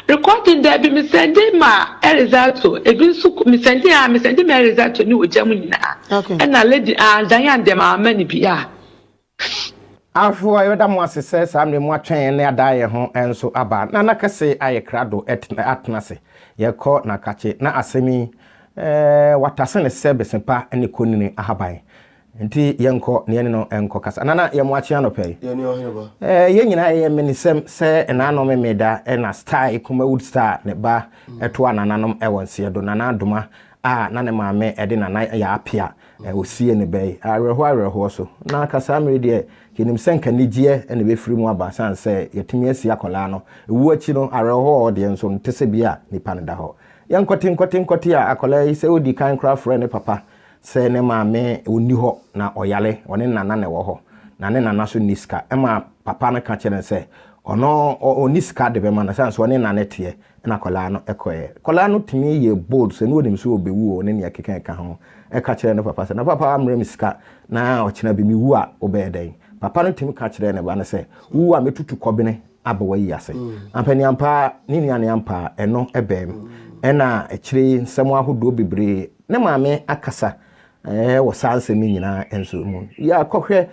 [SPEAKER 1] Recording daabi me sɛnde ma Elizato ebi nso me sɛnde a me sɛnde ma Elizato ne ogyam nyinaa.
[SPEAKER 6] Okay.
[SPEAKER 1] Ɛna lady ah Diane deɛ maa ma ne bi a.
[SPEAKER 4] Ahorow a yɛbɛda mo ase sɛ saa mmerɛ mu atwɛn yɛn ne adaa yɛn ho nso aba. Nana kɛse ayɛ krado atena ase. Yɛkɔ Nakakye na asɛm yi eh, watase no sɛ bese pa ne konini ahaban. Nti yɛnkɔ na yɛne no nkɔ kasa. Nana yɛ mo akye anɔpa yi.
[SPEAKER 2] Yɛne ɔhene ba.
[SPEAKER 4] Eh, yɛn nyinaa yɛ menisɛm sɛ ɛnaano Memeda na Star Kumawood Star ne ba ɛtoa nananom ɛwɔ nseɛ do. Nana Adoma a na ne maame ɛde Nana Yaa Apea ɔsie ne ba yi. Awerɛhoɔ awerɛhoɔ so. Na anka saa mmere deɛ yɛnim sɛ nka anigyeɛ na ɛbɛfiri mu aba sane sɛ yɛatumi asie akwadaa no. Ɛwuo akyi no awerɛhoɔ wɔ hɔ deɛ nso nte sɛ bi a nipa no da hɔ. Yɛnkɔte nkɔte nkɔte a akwadaa yi sɛ ɔdi kan koraa frɛ ne papa sɛ ne maame ɔnni hɔ na ɔyare, ɔne ne nana na ɛwɔ hɔ, na ne nana nso nni sika. Ɛma papa no ka kyerɛ no sɛ ɔno ɔnni sika de bɛma no ɛsiane sɛ ɔne nana teɛ. Ɛna akwadaa no kɔeɛ. Akwadaa no tumi yɛ bold sɛ ne ɔnim sɛ ɔbɛwu o ne nea ɛkeka ɛka ho. Ɛka kyerɛɛ ne papa sɛ, na papa ammrɛ me sika na ɔkyena bi mewu a wobɛyɛ dɛn? Papa no tumi ka kyerɛɛ ne ba no sɛ, wowu a mɛtutu kɔbene aba w'ayi ase. Ampaniampa ne nua ne ampa ɛno ɛbɛm. Ɛna akyire yi nsɛm ahodoɔ bebree ne maame akasa wɔ saa nsɛm yi nyinaa nso mu. Yɛakɔhwɛ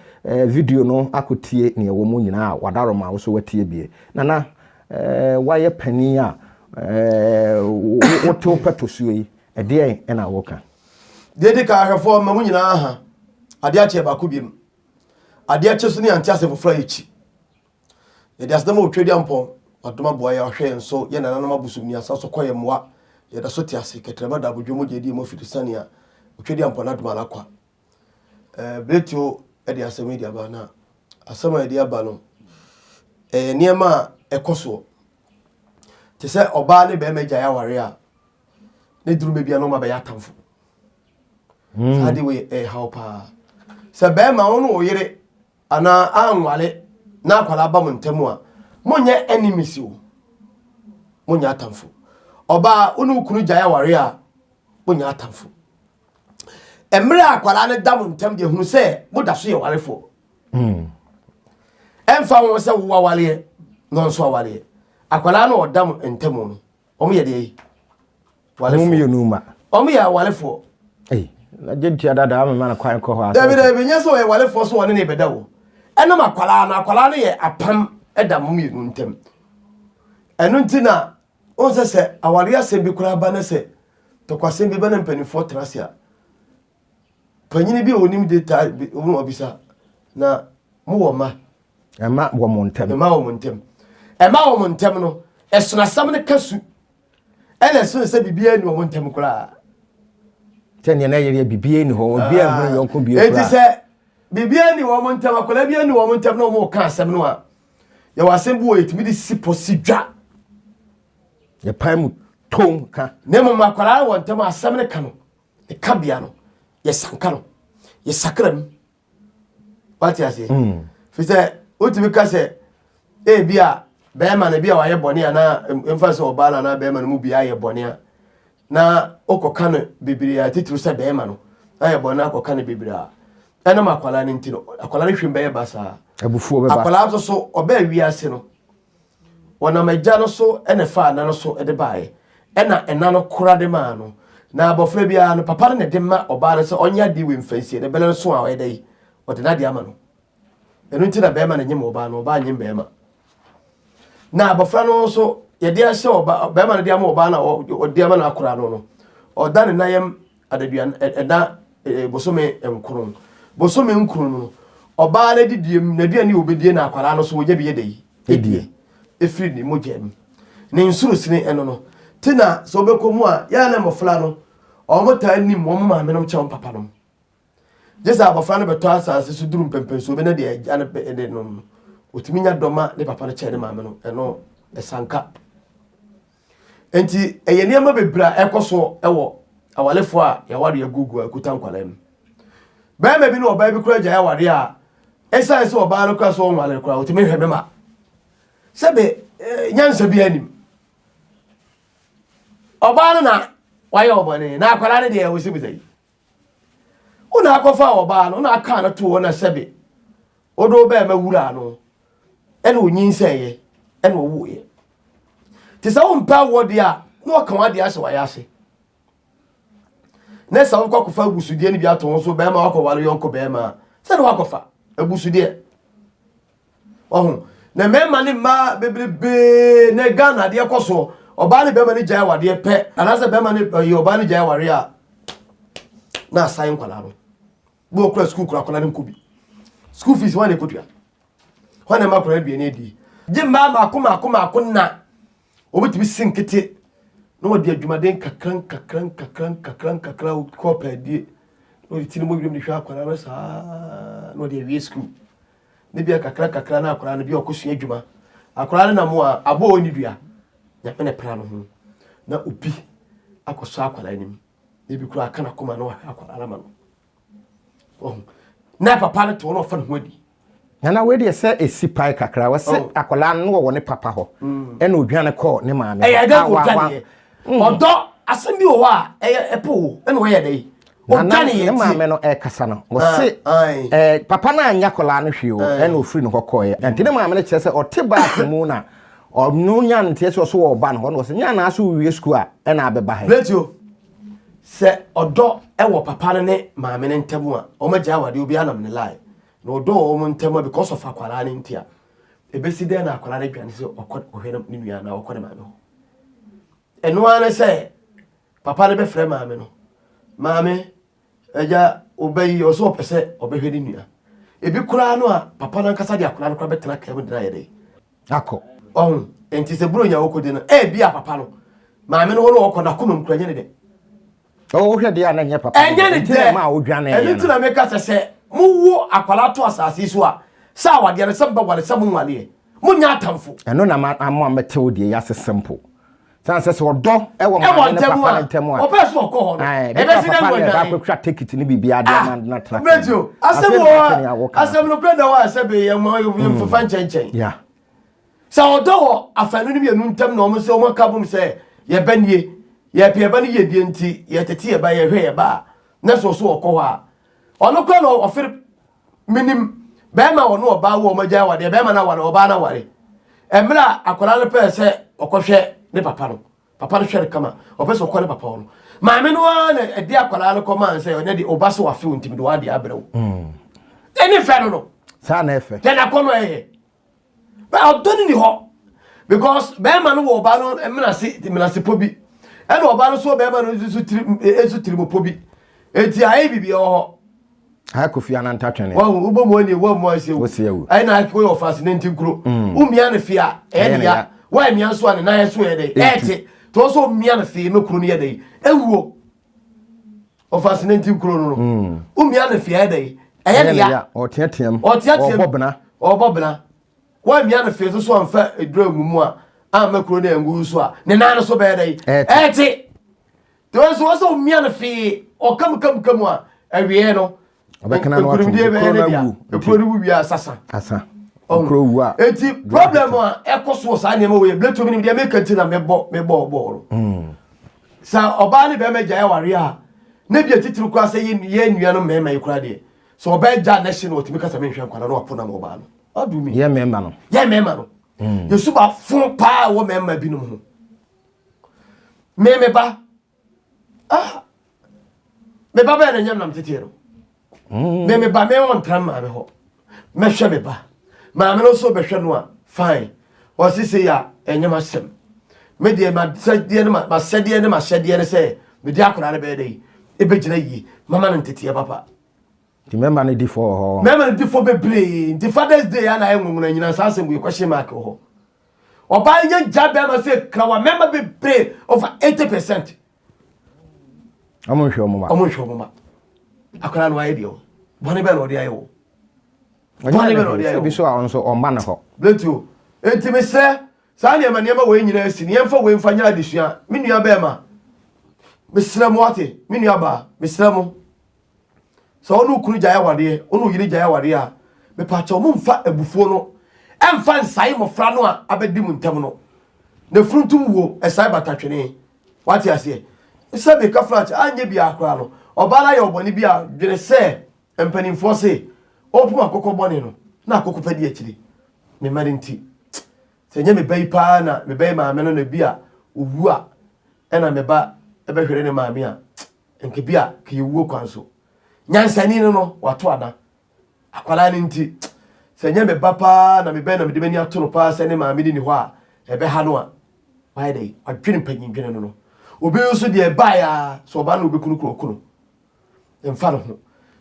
[SPEAKER 4] video no akɔtie nea ɛwɔ mu nyinaa a wadaroma wo so watie bie. Nana, woayɛ panin a wote wo pɛtɔsuo yi, ɛdeɛn na woka?
[SPEAKER 2] Deɛ ɛdi kan ahwɛfoɔ ma mo nyinaa ha adeɛ akyeɛ baako biem. Adeɛ kye so ne yɛante ase foforɔ a yɛkyi. Yɛde aseda ma Otwedeampɔn, wadom aboa yɛn, ɔhwɛ yɛn so, yɛn nananom abosom ni asan so kɔ yɛn mmoa. Yɛda so te ase, kɛtrɛma da abodwo mogya adi mu afiri sɛnea Otwedeampɔn adom ara kwa. Eh, Bretio de asɛm yi de aba na asɛm a yɛde aba no ɛyɛ nneɛma a ɛkɔ soɔ. Te sɛ ɔbaa ne bɛrima gyae aware a ne duru baabi a na ɔma bɛyɛ atamfo. Saa de wei ɛhaw paa. Sɛ bɛrima wo ne wo yere anaa anware na akwadaa ba mo ntam a, monyɛ enemies o. Monyɛ atamfo. Ɔbaa wo ne wo kunu gyae aware a, monyɛ atamfo. Mmerɛ a akwadaa no da mo ntam deɛ hunu sɛ moda so yɛ warefoɔ. Ɛmfa ho sɛ wo awareɛ na ɔnso awareɛ. Akwadaa no ɔda mo ntam no, wɔn yɛ deɛ yi.
[SPEAKER 4] Wɔn mmienu ma.
[SPEAKER 2] Wɔn yɛ awarefoɔ.
[SPEAKER 4] Ei, na gye ntua dada ama ma no kwan kɔ hɔ.
[SPEAKER 2] Dabi dabi, nyɛ sɛ ɔyɛ warefoɔ so wɔne ne bɛda o. Ɛnam akwadaa no, akwadaa no yɛ apam ɛda mo mmienu ntam. Ɛno nti na wɔn sɛ sɛ awareɛ asɛm bi koraa ba ne sɛ tɔkwasɛm bi ba ne mpanimfoɔ tena ase a, panyini bi a onim de taa bi wɔn abisa na mo wɔ mma.
[SPEAKER 4] Ɛma wɔ mo ntam.
[SPEAKER 2] Ɛma wɔ mo ntam. Ɛma wɔ mo ntam no, ɛsono asɛm no ka su. Ɛna ɛsono sɛ biribiara ni wɔn ntam koraa.
[SPEAKER 4] Sɛ nea na yɛyɛ biribiara ni hɔ, obiara nhunu ah. yɔnko bio koraa.
[SPEAKER 2] Eti sɛ biribiara ni wɔn ntam, akwadaa biara ni wɔn ntam na wɔn reka asɛm no a, yɛwɔ asɛm bi wɔ yɛtumi de si pɔ si dwa.
[SPEAKER 4] Yɛpae mu tom ka.
[SPEAKER 2] Na mmom akwadaa wɔ ntam asɛm no ka no, ne kabea no, yɛsanka no, yɛsakra mu. Wate aseɛ? Mm. Fi sɛ wotumi ka sɛ ebi a bɛrima no bi a wayɛ bɔne anaa mfa sɛ ɔbaa no anaa bɛrima no mu bi ayɛ bɔne a na wokɔka no bebree a titiriw sɛ bɛrima no ayɛ bɔne akɔka no bebree a ɛnam akwadaa no nti no akwadaa no hwem bɛyɛ basaa.
[SPEAKER 4] Abufuo bɛba.
[SPEAKER 2] Akwadaa nso so ɔbɛɛ wiase no Wɔnam agya no so na ɛfaa ɛna no so de baeɛ, ɛna ɛna no kora de maa no. Na abɔfra biara no, papa no na ɛde ma ɔbaa no sɛ ɔnyɛ adeɛ wei mfa nsie no, bɛlɛ no so a ɔyɛ dɛ yi, ɔde n'adeɛ ama no. Ɛno nti na bɛrima no nyem ɔbaa no, ɔbaa nyem bɛrima. Na abɔfra no nso, yɛde ahyɛ ɔba, bɛrima no de ama ɔbaa no a ɔde ama no akora no no, ɔda ne nan yam adaduan ɛda bosome nkron. Bosome nkron no, ɔbaa no adidie mu, n'aduane a ɔbɛdie na akwadaa no so wɔnya bi yɛ dɛ yi, ɛdie, ɛfiri ne mogya mu. Ne nsorosini ɛno no. Ti na sɛ wobɛkɔ mu a, yɛa na mmɔfra no, wɔn taa nim wɔn maame nom kyɛ wɔn papa nom. Gye sɛ abɔfra no bɛtɔ asase so duru mpɛmpɛnsuo bi na deɛ agya no de no no, ɔtumi nya dɔ ma ne papa no kyɛn ne maame no, ɛno ɛsanka. Nti ɛyɛ nneɛma bebree a ɛkɔ so wɔ awalefoɔ a yɛaware agugu a ɛkuta nkwadaa mu. Bɛrima bi ne ɔbaa bi kora gyae aware a ɛsiane sɛ ɔbaa no kora so ɔnware koraa ɔtumi hwɛ mɛma sɛbe eh, nyansa bi anim. Ɔbaa no na wayɛ ɔbɔne na akwadaa no deɛ ɔsɛ bisa yi. Wo na akɔfa ɔbaa no na aka no to hɔ na sɛbe wode wo bɛɛma wuraa no ɛna onyinsɛeɛ ɛna ɔwoeɛ te sɛ wompɛ awoɔ deɛ a na ɔka w'adeɛ ahyɛ wayɛ ase na sɛ wokɔ akɔfa abusudeɛ no bi ato ho so bɛrima wakɔware yɔnko bɛrima a sɛde wakɔfa abusudeɛ Wahu? Na mmarima ne mmaa bebrebe na Ghana adeɛ kɔ soɔ. Ɔbaa ne bɛrima ne gyae awadeɛ pɛ anaasɛ bɛrima ne ɔyɛ ɔbaa ne gyae awareɛ a na asan nkwadaa no. Bi wɔ kura sukuu kura akwadaa no nkɔ bi. School fees wɔn na ekotua. Wɔn na ɛma akwadaa aduane adi. Gye mmaa mako mako mako na wɔbɛtumi si nkete na wɔde adwumaden nkakra nkakra nkakra nkakra nkakra kɔ pɛɛdie na wɔde ti no mu wiem de hwɛ akwadaa no saa na wɔde awie sukuu. ne bia kakra kakra na akwadaa no bia ɔkɔsua adwuma akwadaa no nam a aboa ɔnni dua nyame na pra no ho na obi akɔsɔ akwadaa anim na ebi koraa aka n'akoma na wahwɛ akwadaa no ama no ɔho na papa no te hɔ na ɔfa ne ho adi
[SPEAKER 4] Nana wei deɛ sɛ ɛsi pae kakra wɔ sɛ oh. akwadaa no wɔwɔ ne papa hɔ mm. ɛna odwane kɔɔ ne maame
[SPEAKER 2] hɔ. Ɛyɛ dɛ odwaneɛ mm. ɔdɔ asɛm bi wɔ hɔ a ɛyɛ ɛpo wo ɛna wɔyɛ dɛ yi
[SPEAKER 4] Nana ne maame no ɛkasa no ɔse ɛɛ papa no anya akwadaa no hwee o ɛna ofiri ne hɔ kɔɛ nti ne maame no kyerɛ sɛ ɔte baasi mu na ɔno nya no nteɛ sɛ ɔso wɔ ɔba no hɔ na ɔsɛ nya na aso wie sukuu a ɛna abɛba ha.
[SPEAKER 2] Retio sɛ ɔdɔ ɛwɔ papa no ne maame no ntam a wɔn agya awadeɛ obi anam ne line na ɔdɔ wɔ wɔn ntam a because of akwadaa no nti a ebesi dɛn na akwadaa no adwane sɛ ɔkɔ ɔhwɛ ne nua na ɔkɔ ne maame hɔ ɛno ara ne sɛ Papa no bɛfrɛ maame no. Maame, agya, wo ba yi, ɔsɛ ɔpɛ sɛ ɔbɛhwɛ ne nua. Ebi koraa no a papa no ankasa de akwadaa no koraa bɛtena kaa mu de no ayɛ dɛ.
[SPEAKER 4] Akɔ.
[SPEAKER 2] Ɔho nti sɛ buronya wɔkɔdi no ebi a papa no maame no hɔ no ɔkɔ n'akoma mu kura nyɛ ne dɛ.
[SPEAKER 4] Wohwɛ deɛ a na ɛnyɛ papa.
[SPEAKER 2] Ɛnyɛ ne dɛ. Ɛno nti na meka sɛ sɛ mowo akwadaa to asase yi so a sɛ awadeɛ no sɛ mobɛware sɛ monwareɛ monyɛ atamfo.
[SPEAKER 4] Ɛno na ama mɛte wo deɛ yi ase simple. San sɛ sɛ ɔdɔ ɛwɔ maame ne papa ne ntɛm a.
[SPEAKER 2] Ɔpɛ so ɔkɔ hɔ no.
[SPEAKER 4] Ɛbɛsi dɛ papa ne ɛba akɔtwa tekiti ne biribi adeɛ ama na tena.
[SPEAKER 2] Mɛtio asɛm wɔ asɛm no kura da hɔ a sɛ bɛyɛ mo mfofa nkyɛnkyɛn. Sɛ ɔdɔ wɔ afanu no mmienu ntam na wɔn sɛ wɔn aka bom sɛ yɛba nie yɛpɛ yɛba no yie die nti yɛtete yɛba yɛhwɛ yɛba a na sɛ ɔso ɔkɔ hɔ a ɔno kora na ɔfere menim bɛrima ɔno ɔbaa wo ɔmo agya awadeɛ bɛrima no aware ɔbaa no aware mmerɛ a akwadaa no pɛɛ sɛ ɔkɔhwɛ ne papa no papa no hwɛ no kama ɔpɛ sɛ ɔkɔ ne papa hɔ no maame no ara na ɛde akwadaa no kɔmaa sɛ ɔnyɛ de ɔba so wafe wo ntimi de wadeɛ abrɛ wo ɛne fɛ no no
[SPEAKER 4] saa na ɛfɛ
[SPEAKER 2] yɛn akɔnɔ ɛyɛ But ɔdɔ no ni hɔ because bɛrima no wɔ ɔbaa no mmenase mmenasepɔ bi ɛna ɔbaa no so wɔ bɛrima no nso tiri nso tirimopɔ bi eti ayɛ biribi wɔ hɔ.
[SPEAKER 4] Ha kofi ananta twene.
[SPEAKER 2] Wɔn wobɔ mu ani wɔn mu ase
[SPEAKER 4] ewu. Wosi ewu.
[SPEAKER 2] Ɛna akɔ yɛ ɔfa ase ne nti nkuro. Womia no fia ɛyɛ ne ya. Wɔn mia nso a ne nan so yɛ dɛ ɛɛte. Tɔn so mia no fie no kuro no yɛ dɛ ewuo. Ɔfa ase ne nti nkuro no no. Womia no fia ɛyɛ dɛ ɛyɛ ne ya.
[SPEAKER 4] Ɔteateam.
[SPEAKER 2] Ɔteateam.
[SPEAKER 4] Ɔbɔ bena.
[SPEAKER 2] Ɔbɔ bena. Wɔamia no fee so so amfa aduru angu mu a amma kuro no angu so a ne nan no so bɛyɛ dɛ ɛte. Te wɔn nso wɔn sɛ ɔmia no fee ɔkam kam kam a awieɛ no
[SPEAKER 4] ɔbɛkana no atom
[SPEAKER 2] nkunimdie bɛyɛ ne dea ekuro no wu wie a sasa.
[SPEAKER 4] Asa. Okuro wu a.
[SPEAKER 2] Eti problem a ɛkɔ so wɔ saa nneɛma wɔ yɛ bileto mi nim deɛ meka ti na mebɔ mebɔ bɔɔl no. Sɛ ɔbaa ne bɛrima gyae aware a ne bi atitiri koraa sɛ yɛ nnuanom mmarima yi koraa deɛ sɛ ɔbaa gya na ɛhye no ɔtumi kasa menhwɛ nkwadaa no wapo nam ɔbaa no. What do you mean?
[SPEAKER 4] Yɛ mmarima no.
[SPEAKER 2] Yɛ mmarima no. Yɛsu ba fo paa wɔ mmarima binom ho. Me me ba. Ah. Me ba bɛyɛ na nyɛ nam tete no. Me me ba me wɔ ntra maame hɔ. Mɛhwɛ me ba. Maame no nso bɛhwɛ no a fine. Ɔsi se ya ɛnyɛ ma sɛm. Me deɛ ma sɛdeɛ ne ma sɛdeɛ ne ma hyɛdeɛ ne sɛ me de akwadaa no bɛyɛ dɛ yi. Ebɛgyina yie. Mama no nteteɛ papa.
[SPEAKER 4] Nti mmarima no di fɔ wɔ hɔ.
[SPEAKER 2] Mmarima no di fɔ bebree. Nti Father's Day a na ayɛ nwonwona nyina saa asɛm wei question mark wɔ hɔ. Ɔbaa nyɛ gya bɛrima sɛ krawa mmarima bebree over 80%.
[SPEAKER 4] Ɔmo nhwɛ ɔmo ma.
[SPEAKER 2] Ɔmo nhwɛ ɔmo ma. Akwadaa no ayɛ deɛ o. Bɔne bɛn na ɔde ayɛ o. Bɔne bɛn na ɔde ayɛ o.
[SPEAKER 4] Ebi so a ɔno nso ɔmma ne hɔ.
[SPEAKER 2] Bleti o. Enti mesrɛ saa nneɛma nneɛma wei nyinaa si no yɛmfa wei mfa nyɛ adesua. Me nua bɛrima mesrɛ mo ate me nua baa mesrɛ mo. Sɛ wo ne wo kunu gyae awareɛ, wo ne wo yere gyae awareɛ a, mepaakyɛw momfa abufuo no ɛmfa nsae mmɔfra no a abɛdi mo ntam no. Na funtum wuo, ɛsae batatwene. Wate aseɛ? Sɛ meka flat anyɛ biara koraa no, ɔbaa no ayɛ ɔbɔne bi a, dwene sɛ mpanimfoɔ se, ɔpem akokɔ bɔne no, na akokɔ pɛ di akyire. Me mma no nti, sɛ ɛnyɛ me ba yi paa na me ba yi maame no na bi a ɔwu a, ɛna me ba bɛhwere ne maame a, Nka bi a ka yɛwuo kwan so. Nyansani no no, wato ana. Akwadaa no nti, sɛ nyɛ me ba paa na mebɛn na mede m'ani ato no paa sɛ ne maame no ni hɔ a, ɛbɛha no a, wayɛ dɛ, wadwene mpanyindwene no no. Obi nso deɛ ɛbaeɛ a, sɛ ɔbaa no ɔbɛku no kura ɔku no. Mfa no ho.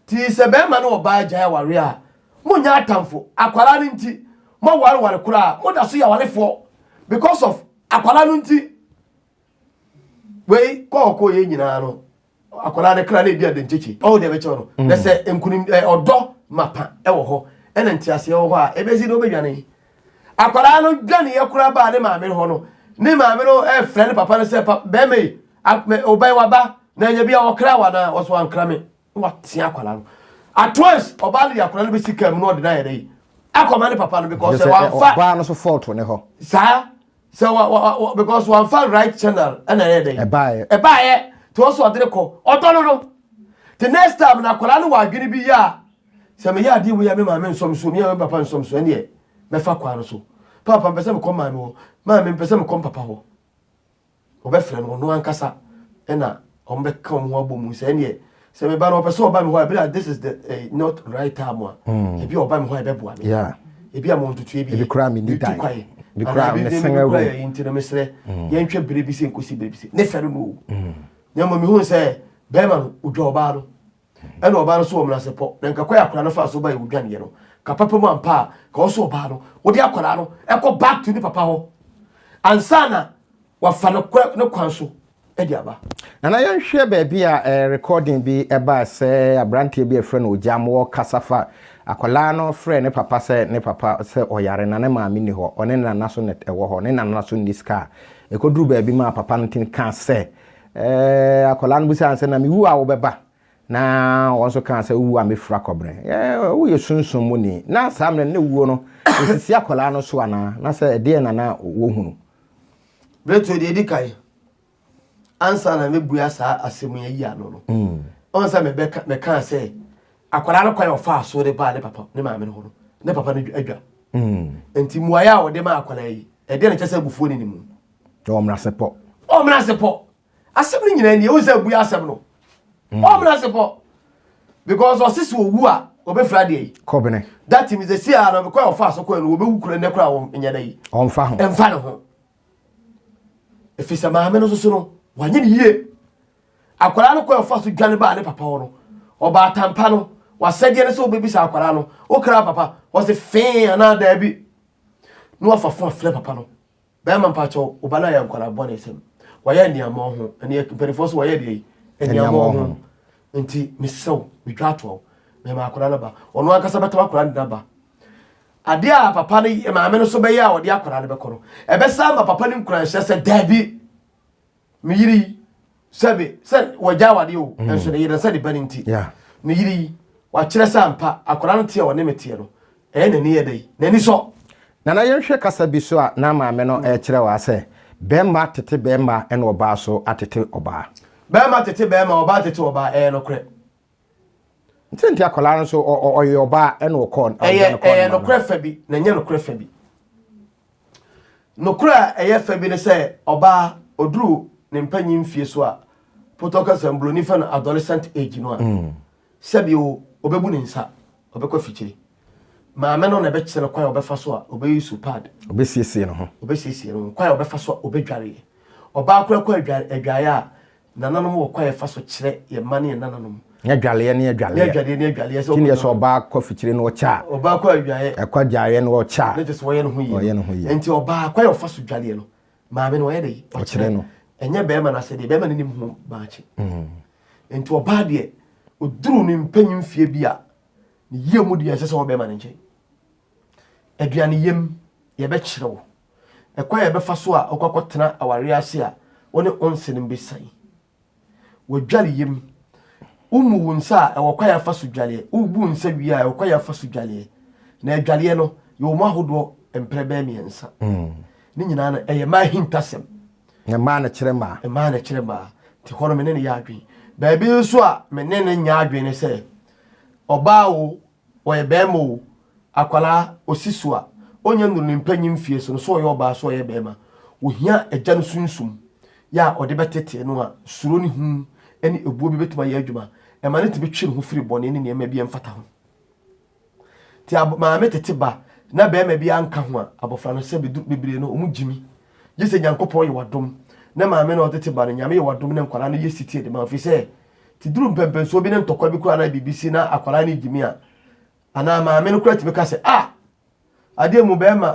[SPEAKER 2] Nti sɛ bɛrima ne ɔbaa gyae awareɛ a, monyɛ atamfo. Akwadaa no nti, moawareware koraa, moda so yɛ awarefoɔ because of akwadaa no nti. Wei kɔɔkɔɔ yɛ nyinaa no akwadaa no kra na ebi adankyekye ɔwɔ deɛ bɛkyɛw no mm. Na sɛ nkunim ɛ ɔdɔ mapa ɛwɔ hɔ ɛna nteaseɛ wɔ hɔ a ebesi na ɔbɛdwane akwadaa no dwane yɛ koraa baa ne maame hɔ no ne maame no ɛfrɛ ne papa no sɛ pa bɛrima yi ɔbɛn waba na ɛnyɛ bi a ɔkra wa na ɔso ankra me na watea akwadaa no at once ɔbaa no de akwadaa no bɛsi kaa mu na ɔde no ayɛ dɛ yi akɔma ne papa no because sɛ wamfa
[SPEAKER 4] ɔbaa no so fault ne hɔ
[SPEAKER 2] saa sɛ wa wa wa because wamfa right channel ɛna ɛyɛ dɛ
[SPEAKER 4] ɛbaayɛ
[SPEAKER 2] ɛbaayɛ tí wɔn so ɔde ne kɔ ɔdɔ no no the next time na akwadaa no wɔ adwene bi yɛ a sɛ meyɛ adeɛ wei a me maame nsɔm so me a me papa nsɔm so ɛneɛ mɛfa kwan no so papa mpɛ sɛ mekɔ maame hɔ maame mpɛ sɛ mekɔ papa hɔ. Wɔbɛfrɛ no ɔno ankasa ɛna wɔbɛka wɔn ho abɔ mu sɛ ɛneɛ sɛ me ba no ɔpɛ sɛ ɔba me hɔ a ebi a this is the eh, not right time a mm. ebi a ɔba me hɔ a ɛbɛboa me ebi a mo ntutu ebi
[SPEAKER 4] ebi kura mi ni dan
[SPEAKER 2] ebi kura mi sɛn awu yɛ nti no mesrɛ mm. yɛnhwɛ bere bi sɛ nkosi bere bi sɛ ne fɛ no no o mm. na mmom mehu sɛ bɛrima no odwa ɔbaa no. Ɛna ɔbaa no so wɔ menasepɔ. Na nka kwan a akwadaa no faa so baeɛ wɔdwaneeɛ no, ka papa mu ampa a, ka ɔso ɔbaa no, wode akwadaa no ɛkɔ back to ne papa hɔ ansa na wafa no ne kwan so de aba.
[SPEAKER 4] Nana yɛnhwɛ baabi a eh, recording bi ɛbaa sɛ aberanteɛ bi a ɛfrɛ no Ogyam wɔkasa fa akwadaa no frɛ ne papa sɛ ne papa sɛ ɔyare na ne maame nni hɔ, ɔne ne nana so na ɛwɔ hɔ, ne nana so nni sika a ɛkɔduru baabi maa papa no tumi kaa sɛ eh, akwadaa no bisaa no sɛ na mewu a wobɛba? Na wɔn nso kaa sɛ wowu a mɛfira kɔbene. Eh, woyɛ sunsum mu ni. Na saa mmerɛ no na wuo no ɛsisi akwadaa no so anaa? Na sɛ ɛdeɛn na na wɔhunu?
[SPEAKER 2] Berɛtuo deɛ ɛdi kan ansa na mɛbua saa asɛm yi ayi ano no mm. ɔn sɛ mebɛka mɛkaa sɛ akwadaa no kwan a ɔfaa so de baa ne papa ne maame no hɔ no ne papa no adwa mm. nti mmuaeɛ a ɔde ma akwadaa yi ɛdeɛ na kyɛ sɛ abufuo ne ne mu
[SPEAKER 4] ɔmmerasepɔ
[SPEAKER 2] ɔmmerasepɔ asɛm no nyinaa nie wo sɛ abua asɛm no mm. ɔmmerasepɔ because ɔse sɛ ɔwu a ɔbɛfira deɛ yi
[SPEAKER 4] kɔbene
[SPEAKER 2] that means ɛsi a no kwan a ɔfaa so kɔɛ no wɔbɛwu kura nnɛ kora wɔnyɛ dɛ yi
[SPEAKER 4] ɔmfa ho
[SPEAKER 2] ɛmfa ne ho ɛfiri sɛ maame no soso no wanyɛ ne yie akwadaa no kɔ ɛfa so dwane baa ne papa hɔ no ɔbaa tampa no wasɛdeɛ no sɛ wobɛbisa akwadaa no wokra papa ɔse fee anaa daabi na wafa fo afrɛ papa no bɛrima mpakyɛw wo ba no ayɛ nkwadaa bɔne sɛm wayɛ nneɛma ho ɛne mpanimfoɔ so wɔyɛ deɛ yi nneɛma ho nti mesrɛ wo medwa atoa wo mɛma akwadaa no ba ɔno ankasa bɛtɛm akwadaa no ba Adeɛ a papa no maame no so bɛyɛ a ɔde akwadaa no bɛkɔ no, ɛbɛsan ma papa no nkuranhyɛ sɛ daabi, me yere yi sɛbe sɛ wɔgya awadeɛ o, mm. nso ne yere sɛ ne ba no nti, ne yere yi wakyerɛ sɛ ampa akwadaa no teɛ ɔne me teɛ no, ɛyɛ n'ani yɛ dɛ, n'ani sɔ.
[SPEAKER 4] Nana yɛnhwɛ kasa bi so a na maame no ɛrekyerɛ wɔ sɛ bɛrima tete bɛrima ɛna ɔbaa so atete ɔbaa.
[SPEAKER 2] Bɛrima tete bɛrima, ɔbaa tete ɔbaa, ɛyɛ nokorɛ.
[SPEAKER 4] Nti nti akwadaa no nso ɔyɛ ɔbaa ɛna ɔkɔɔ.
[SPEAKER 2] Ɛyɛ ɛyɛ nokorɛ fɛ bi na ɛnyɛ nokorɛ fɛ bi. Nokorɛ a ɛyɛ fɛ bi ne sɛ ɔbaa ɔduru ne mpanyin mfie so a potɔ kasa mburoni fɛ no adolescent age no a mm. sɛbi o ɔbɛbu ne nsa ɔbɛkɔ afikyire maame no na ɛbɛkyerɛ no kwan a ɔbɛfa so a ɔbɛyi so pad
[SPEAKER 4] ɔbɛsiesie ne ho
[SPEAKER 2] ɔbɛsiesie ne ho kwan a ɔbɛfa so a ɔbɛdwareɛ ɔbaa kora kɔ adwaeɛ a Nananom wɔ kwan a yɛfa so kyerɛ yɛn mma ne yɛn nananom.
[SPEAKER 4] Ne adwaleɛ ne adwaleɛ.
[SPEAKER 2] Ne adwaleɛ ne adwaleɛ.
[SPEAKER 4] Sɛ ɔkɔ sɛ ɔbaa kɔ fikyire na ɔkyɛ a.
[SPEAKER 2] Ɔbaa kɔ adwaeɛ.
[SPEAKER 4] Ɛkɔ adwaeɛ na ɔkyɛ a.
[SPEAKER 2] Ne kyɛ sɛ ɔyɛ ne ho yie.
[SPEAKER 4] Ɔyɛ ne ho yie.
[SPEAKER 2] Nti ɔbaa kwan a ɔfa so dwaleɛ no, maame no ɔyɛ dɛ.
[SPEAKER 4] Ɔkyerɛ no.
[SPEAKER 2] Ɛnyɛ bɛrima no asɛdeɛ, bɛrima no nim ho baakye. Mm. Nti ɔbaa deɛ, ɔduru ne mpanyin mfie bi a, ne yie mu deɛ ɛsɛ sɛ ɔwɔ bɛrima no nkyɛn. Aduane yam, yɛbɛkyerɛ wo. Ɛkwan a yɛbɛfa so a wokɔ akɔtena awareɛ ase a wo ne wo nse no bɛsiane. W'adwale yam. Womu wo nsa a, ɛwɔ kwan a fa so dwaleɛ. Wobu wo nsa wie a, ɛwɔ kwan a fa so dwaleɛ. Na adwaleɛ no, yɛwɔ mu ahodoɔ mprɛ bɛyɛ mmiɛnsa. Mm. Ne nyinaa no, ɛyɛ mmaa ahintasɛm.
[SPEAKER 4] Na mmaa na kyerɛ mmaa.
[SPEAKER 2] Mmaa na kyerɛ mmaa. Nti hɔ no, me ne no yɛ adwene. Baabi nso a me ne no nyɛ adwene ne sɛ, ɔbaa o, Ɔyɛ bɛɛma oo, akwadaa, ɔsi so a, ɔnnya nnuru ne mpanyin mfie so no, sɛ ɔyɛ ɔbaa sɛ ɔyɛ bɛɛma, ɔhia agya no sunsum yɛ a ɔde bɛtetee no a suro ne hu ne ebuo bi bɛtumi ayɛ adwuma. Ɛma no tumi twe ne ho firi bɔne ne nneɛma bi a ɛmfata ho. Nti ab maame tete ba na bɛɛma bi anka ho a, abɔfra no sɛ bebree no wɔn gyimi. Gye sɛ Nyankopɔn yɛ wadom na maame na ɔtete ba no, Nyame yɛ wadom na nkwadaa no yɛ sitie de ma, ɛfiri sɛ Nti duru mpɛmpɛnsoɔ bi ne ntɔkwa bi koraa na biribi si na akwadaa no gyimi a, anaa maame no koraa tumi ka sɛ, ah, adeɛ mu bɛrima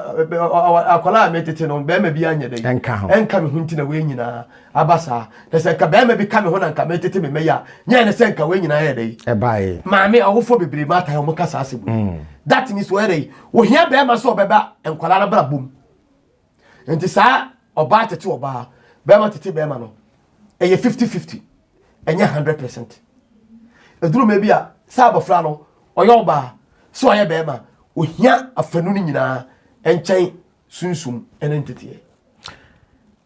[SPEAKER 2] akwadaa a metete no bɛrima bi anyɛ dɛ ɛnka me ho nti na wei nyinaa aba saa na sɛ nka bɛrima bi ka me ho na nka metete me mɛyɛ a nyɛ ne sɛ nka wei nyinaa yɛ dɛ maame awofoɔ bebree ma atae wɔn ka saa asɛm mm. that means wɔyɛ dɛ wɔhia bɛrima sɛ ɔbɛba nkwadaa no bra bom nti saa ɔbaa tete ɔbaa bɛrima tete bɛrima no ɛyɛ 50 50 ɛnyɛ 100 percent ɛduru ma bi a sɛ abɔfra no ɔyɛ ɔbaa sɛ ɔyɛ bɛrima ohia afanu no nyinaa nkyɛn sunsum ne nteteɛ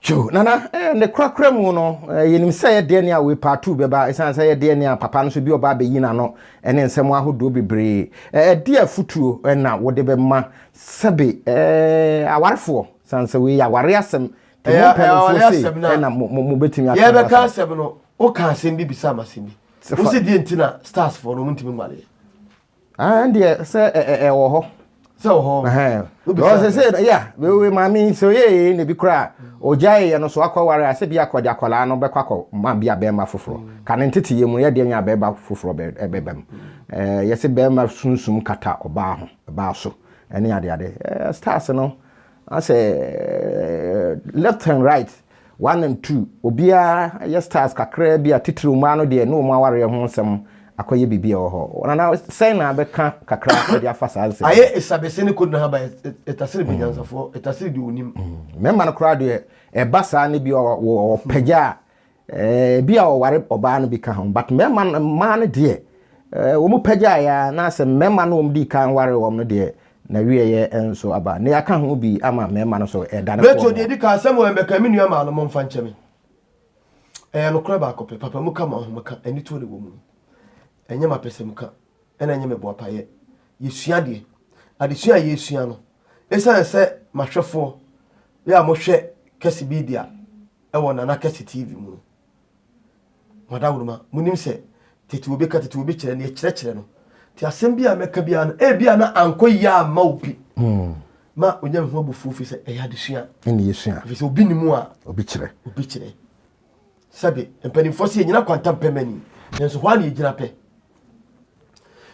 [SPEAKER 4] Joe, nana, eh, ne korakora mu no, eh, yɛnim sɛ yɛ deɛ ne a wei part 2 bɛba, ɛsiane sɛ yɛ deɛ ne a papa no so bi ɔba abɛyi n'ano ne nsɛm ahodoɔ bebree. Eh, ɛde afutuo na wode bɛma Sɛbe ɛɛ awarefoɔ san sɛ wei yɛ aware asɛm nti mo mpanimfoɔ sei ɛna mo mo bɛtumi aka
[SPEAKER 2] yɛbɛka asɛm no woka asɛm bi bisa ma asɛm bi wosi deɛ nti na stars foɔ no ɔmo ntumi nwareɛ
[SPEAKER 4] ɛndeɛ sɛ ɛwɔ hɔ.
[SPEAKER 2] Sɛ wɔ hɔ.
[SPEAKER 4] Because sɛ sɛ ya we maame sɛ oyɛ yɛ na bi kora ogya yɛ no so akɔware a sɛ bi akɔde akwadaa no bɛkɔ akɔ ma bi a bɛrima foforɔ. Ka ne ntete yɛ mu yɛ deɛ nya bɛrima foforɔ bɛba mu. Ɛɛ yɛsɛ bɛrima sunsum kata ɔbaa ho ɔbaa so ɛne ade ade. Ɛɛ stars no asɛ left and right One and two, obiara yɛ stars kakraa bi a titiriw mmaa no deɛ ne wɔn awareɛ ho nsɛm akɔyɛ biribi a ɛwɔ hɔ. Nana, sɛn na abɛka kakra de afa saa nsɛm yi?
[SPEAKER 2] Ayɛ esabese ne kodu n'ahaban, ɛtasere bɛ nyansafoɔ, ɛtasere deɛ ɔnim.
[SPEAKER 4] Mmarima no koraa deɛ ɛba saa no bi wɔpagya a, ebi a wɔware ɔbaa no bi ka ho, but mmarima no mmaa no deɛ wɔn pagyaeɛ a na sɛ mmarima no wɔn dii kan ware wɔn no deɛ Na wieɛ nso aba. Ne yɛaka ho bi ama mmarima no so ɛdane
[SPEAKER 2] kɔɔ Rachel, deɛ ɛdi kan, asɛm wɔ ɛmbɛka me nua maa no momfa nkyɛ me. Ɛyɛ nokorɛ baako pɛ, papa mu ka ma ahomeka, anituo na ɛwɔ mu. Ɛnyɛ m'apɛsɛmuka, ɛna ɛnyɛ me boapayɛ. Yɛsua adeɛ. Adesua a yɛresua no, ɛsiane sɛ m'ahwɛfoɔ, yɛ a mohwɛ Kɛse Media ɛwɔ Nana Kɛse TV mu no, Mo adaworoma, monim sɛ tete obi ka tete obi kyerɛ, neɛ kyerɛkyerɛ no. Nti asɛm bi a mɛka biara no, ebia na ankɔ yie amma obi. Hmm. Ma onya me ho abufuo firi sɛ ɛyɛ adesua.
[SPEAKER 4] Ɛne yɛsua.
[SPEAKER 2] Ɛfiri sɛ obi ne mu a.
[SPEAKER 4] Obi kyerɛ.
[SPEAKER 2] Obi kyerɛ. Sɛbe, mpanimfoɔ sɛ yɛnyina kwanta mpɛ mani, nanso hɔ a na yɛgyina pɛ.